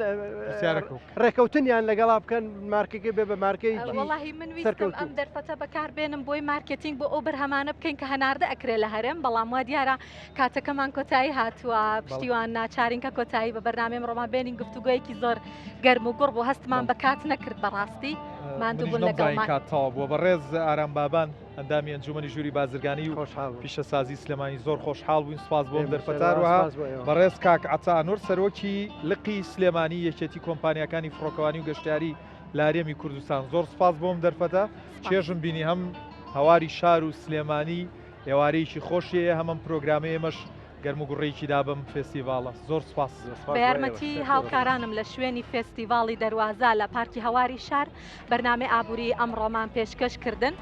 ڕێکەوتنیان لەگەڵا بکەن مارکەکە بێ بە مارکەی وەڵاهی من ویستم ئەم دەرفەتە بەکار بێنم بۆی مارکێتینگ بۆ ئەو بەرهەمانە بکەین کە هەناردە ئەکرێ لە هەرێم بەڵام وا دیارە کاتەکەمان کۆتایی هاتووە پشتیوان ناچارین کە کۆتایی بە بەرنامەی ئەمڕۆمان بێنین گفتوگۆیەکی زۆر گەرم و گوڕ بوو هەستمان بە کات نەکرد بەڕاستی ماندوو بوون لەگەڵمان. کات تەواو بووە بەڕێز ئارام بابان ئەندامی ئەنجومەنی ژووری بازرگانی و پیشەسازی سلێمانی زۆر خۆشحاڵ بووین سوپاس بۆ ئەم دەرفەتە هەروەها بەڕێز کاک عەتا ئەنوەر سەرۆکی لقی سلێمانی یەکێتی کۆمپانیاکانی فڕۆکەوانی و گەشتیاری لە هەرێمی کوردستان زۆر سوپاس بۆ ئەم دەرفەتە چێژم بینی هەم هەواری شار و سلێمانی ئێوارەیەکی خۆشی هەیە هەم ئەم پرۆگرامەی ئێمەش گەرموگوڕیی دا بەم فێستیڤاڵە. زۆر سوپاس. بە یارمەتی هاوکارانم لە شوێنی فێستیڤاڵی دەروازە لە پارکی هەواری شار بەرنامەی ئابووری ئەمڕۆمان پێشکەش کردن.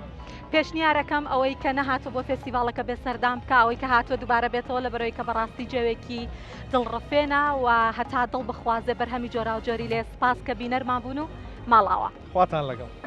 پێشنیارەکەم ئەوەی کە نەهاتووە بۆ فێستیڤاڵەکە بێ سەردان بکا، ئەوەی کە هاتووە دووبارە بێتەوە لەبەرئەوەی کە بەڕاستی جەوێکی دڵڕفێنە و هەتا دڵ بخوازێ بەرهەمی جۆراوجۆری لێ. سوپاس کە بینەرمان بوون و ماڵئاوا. خواتان لەگەڵ.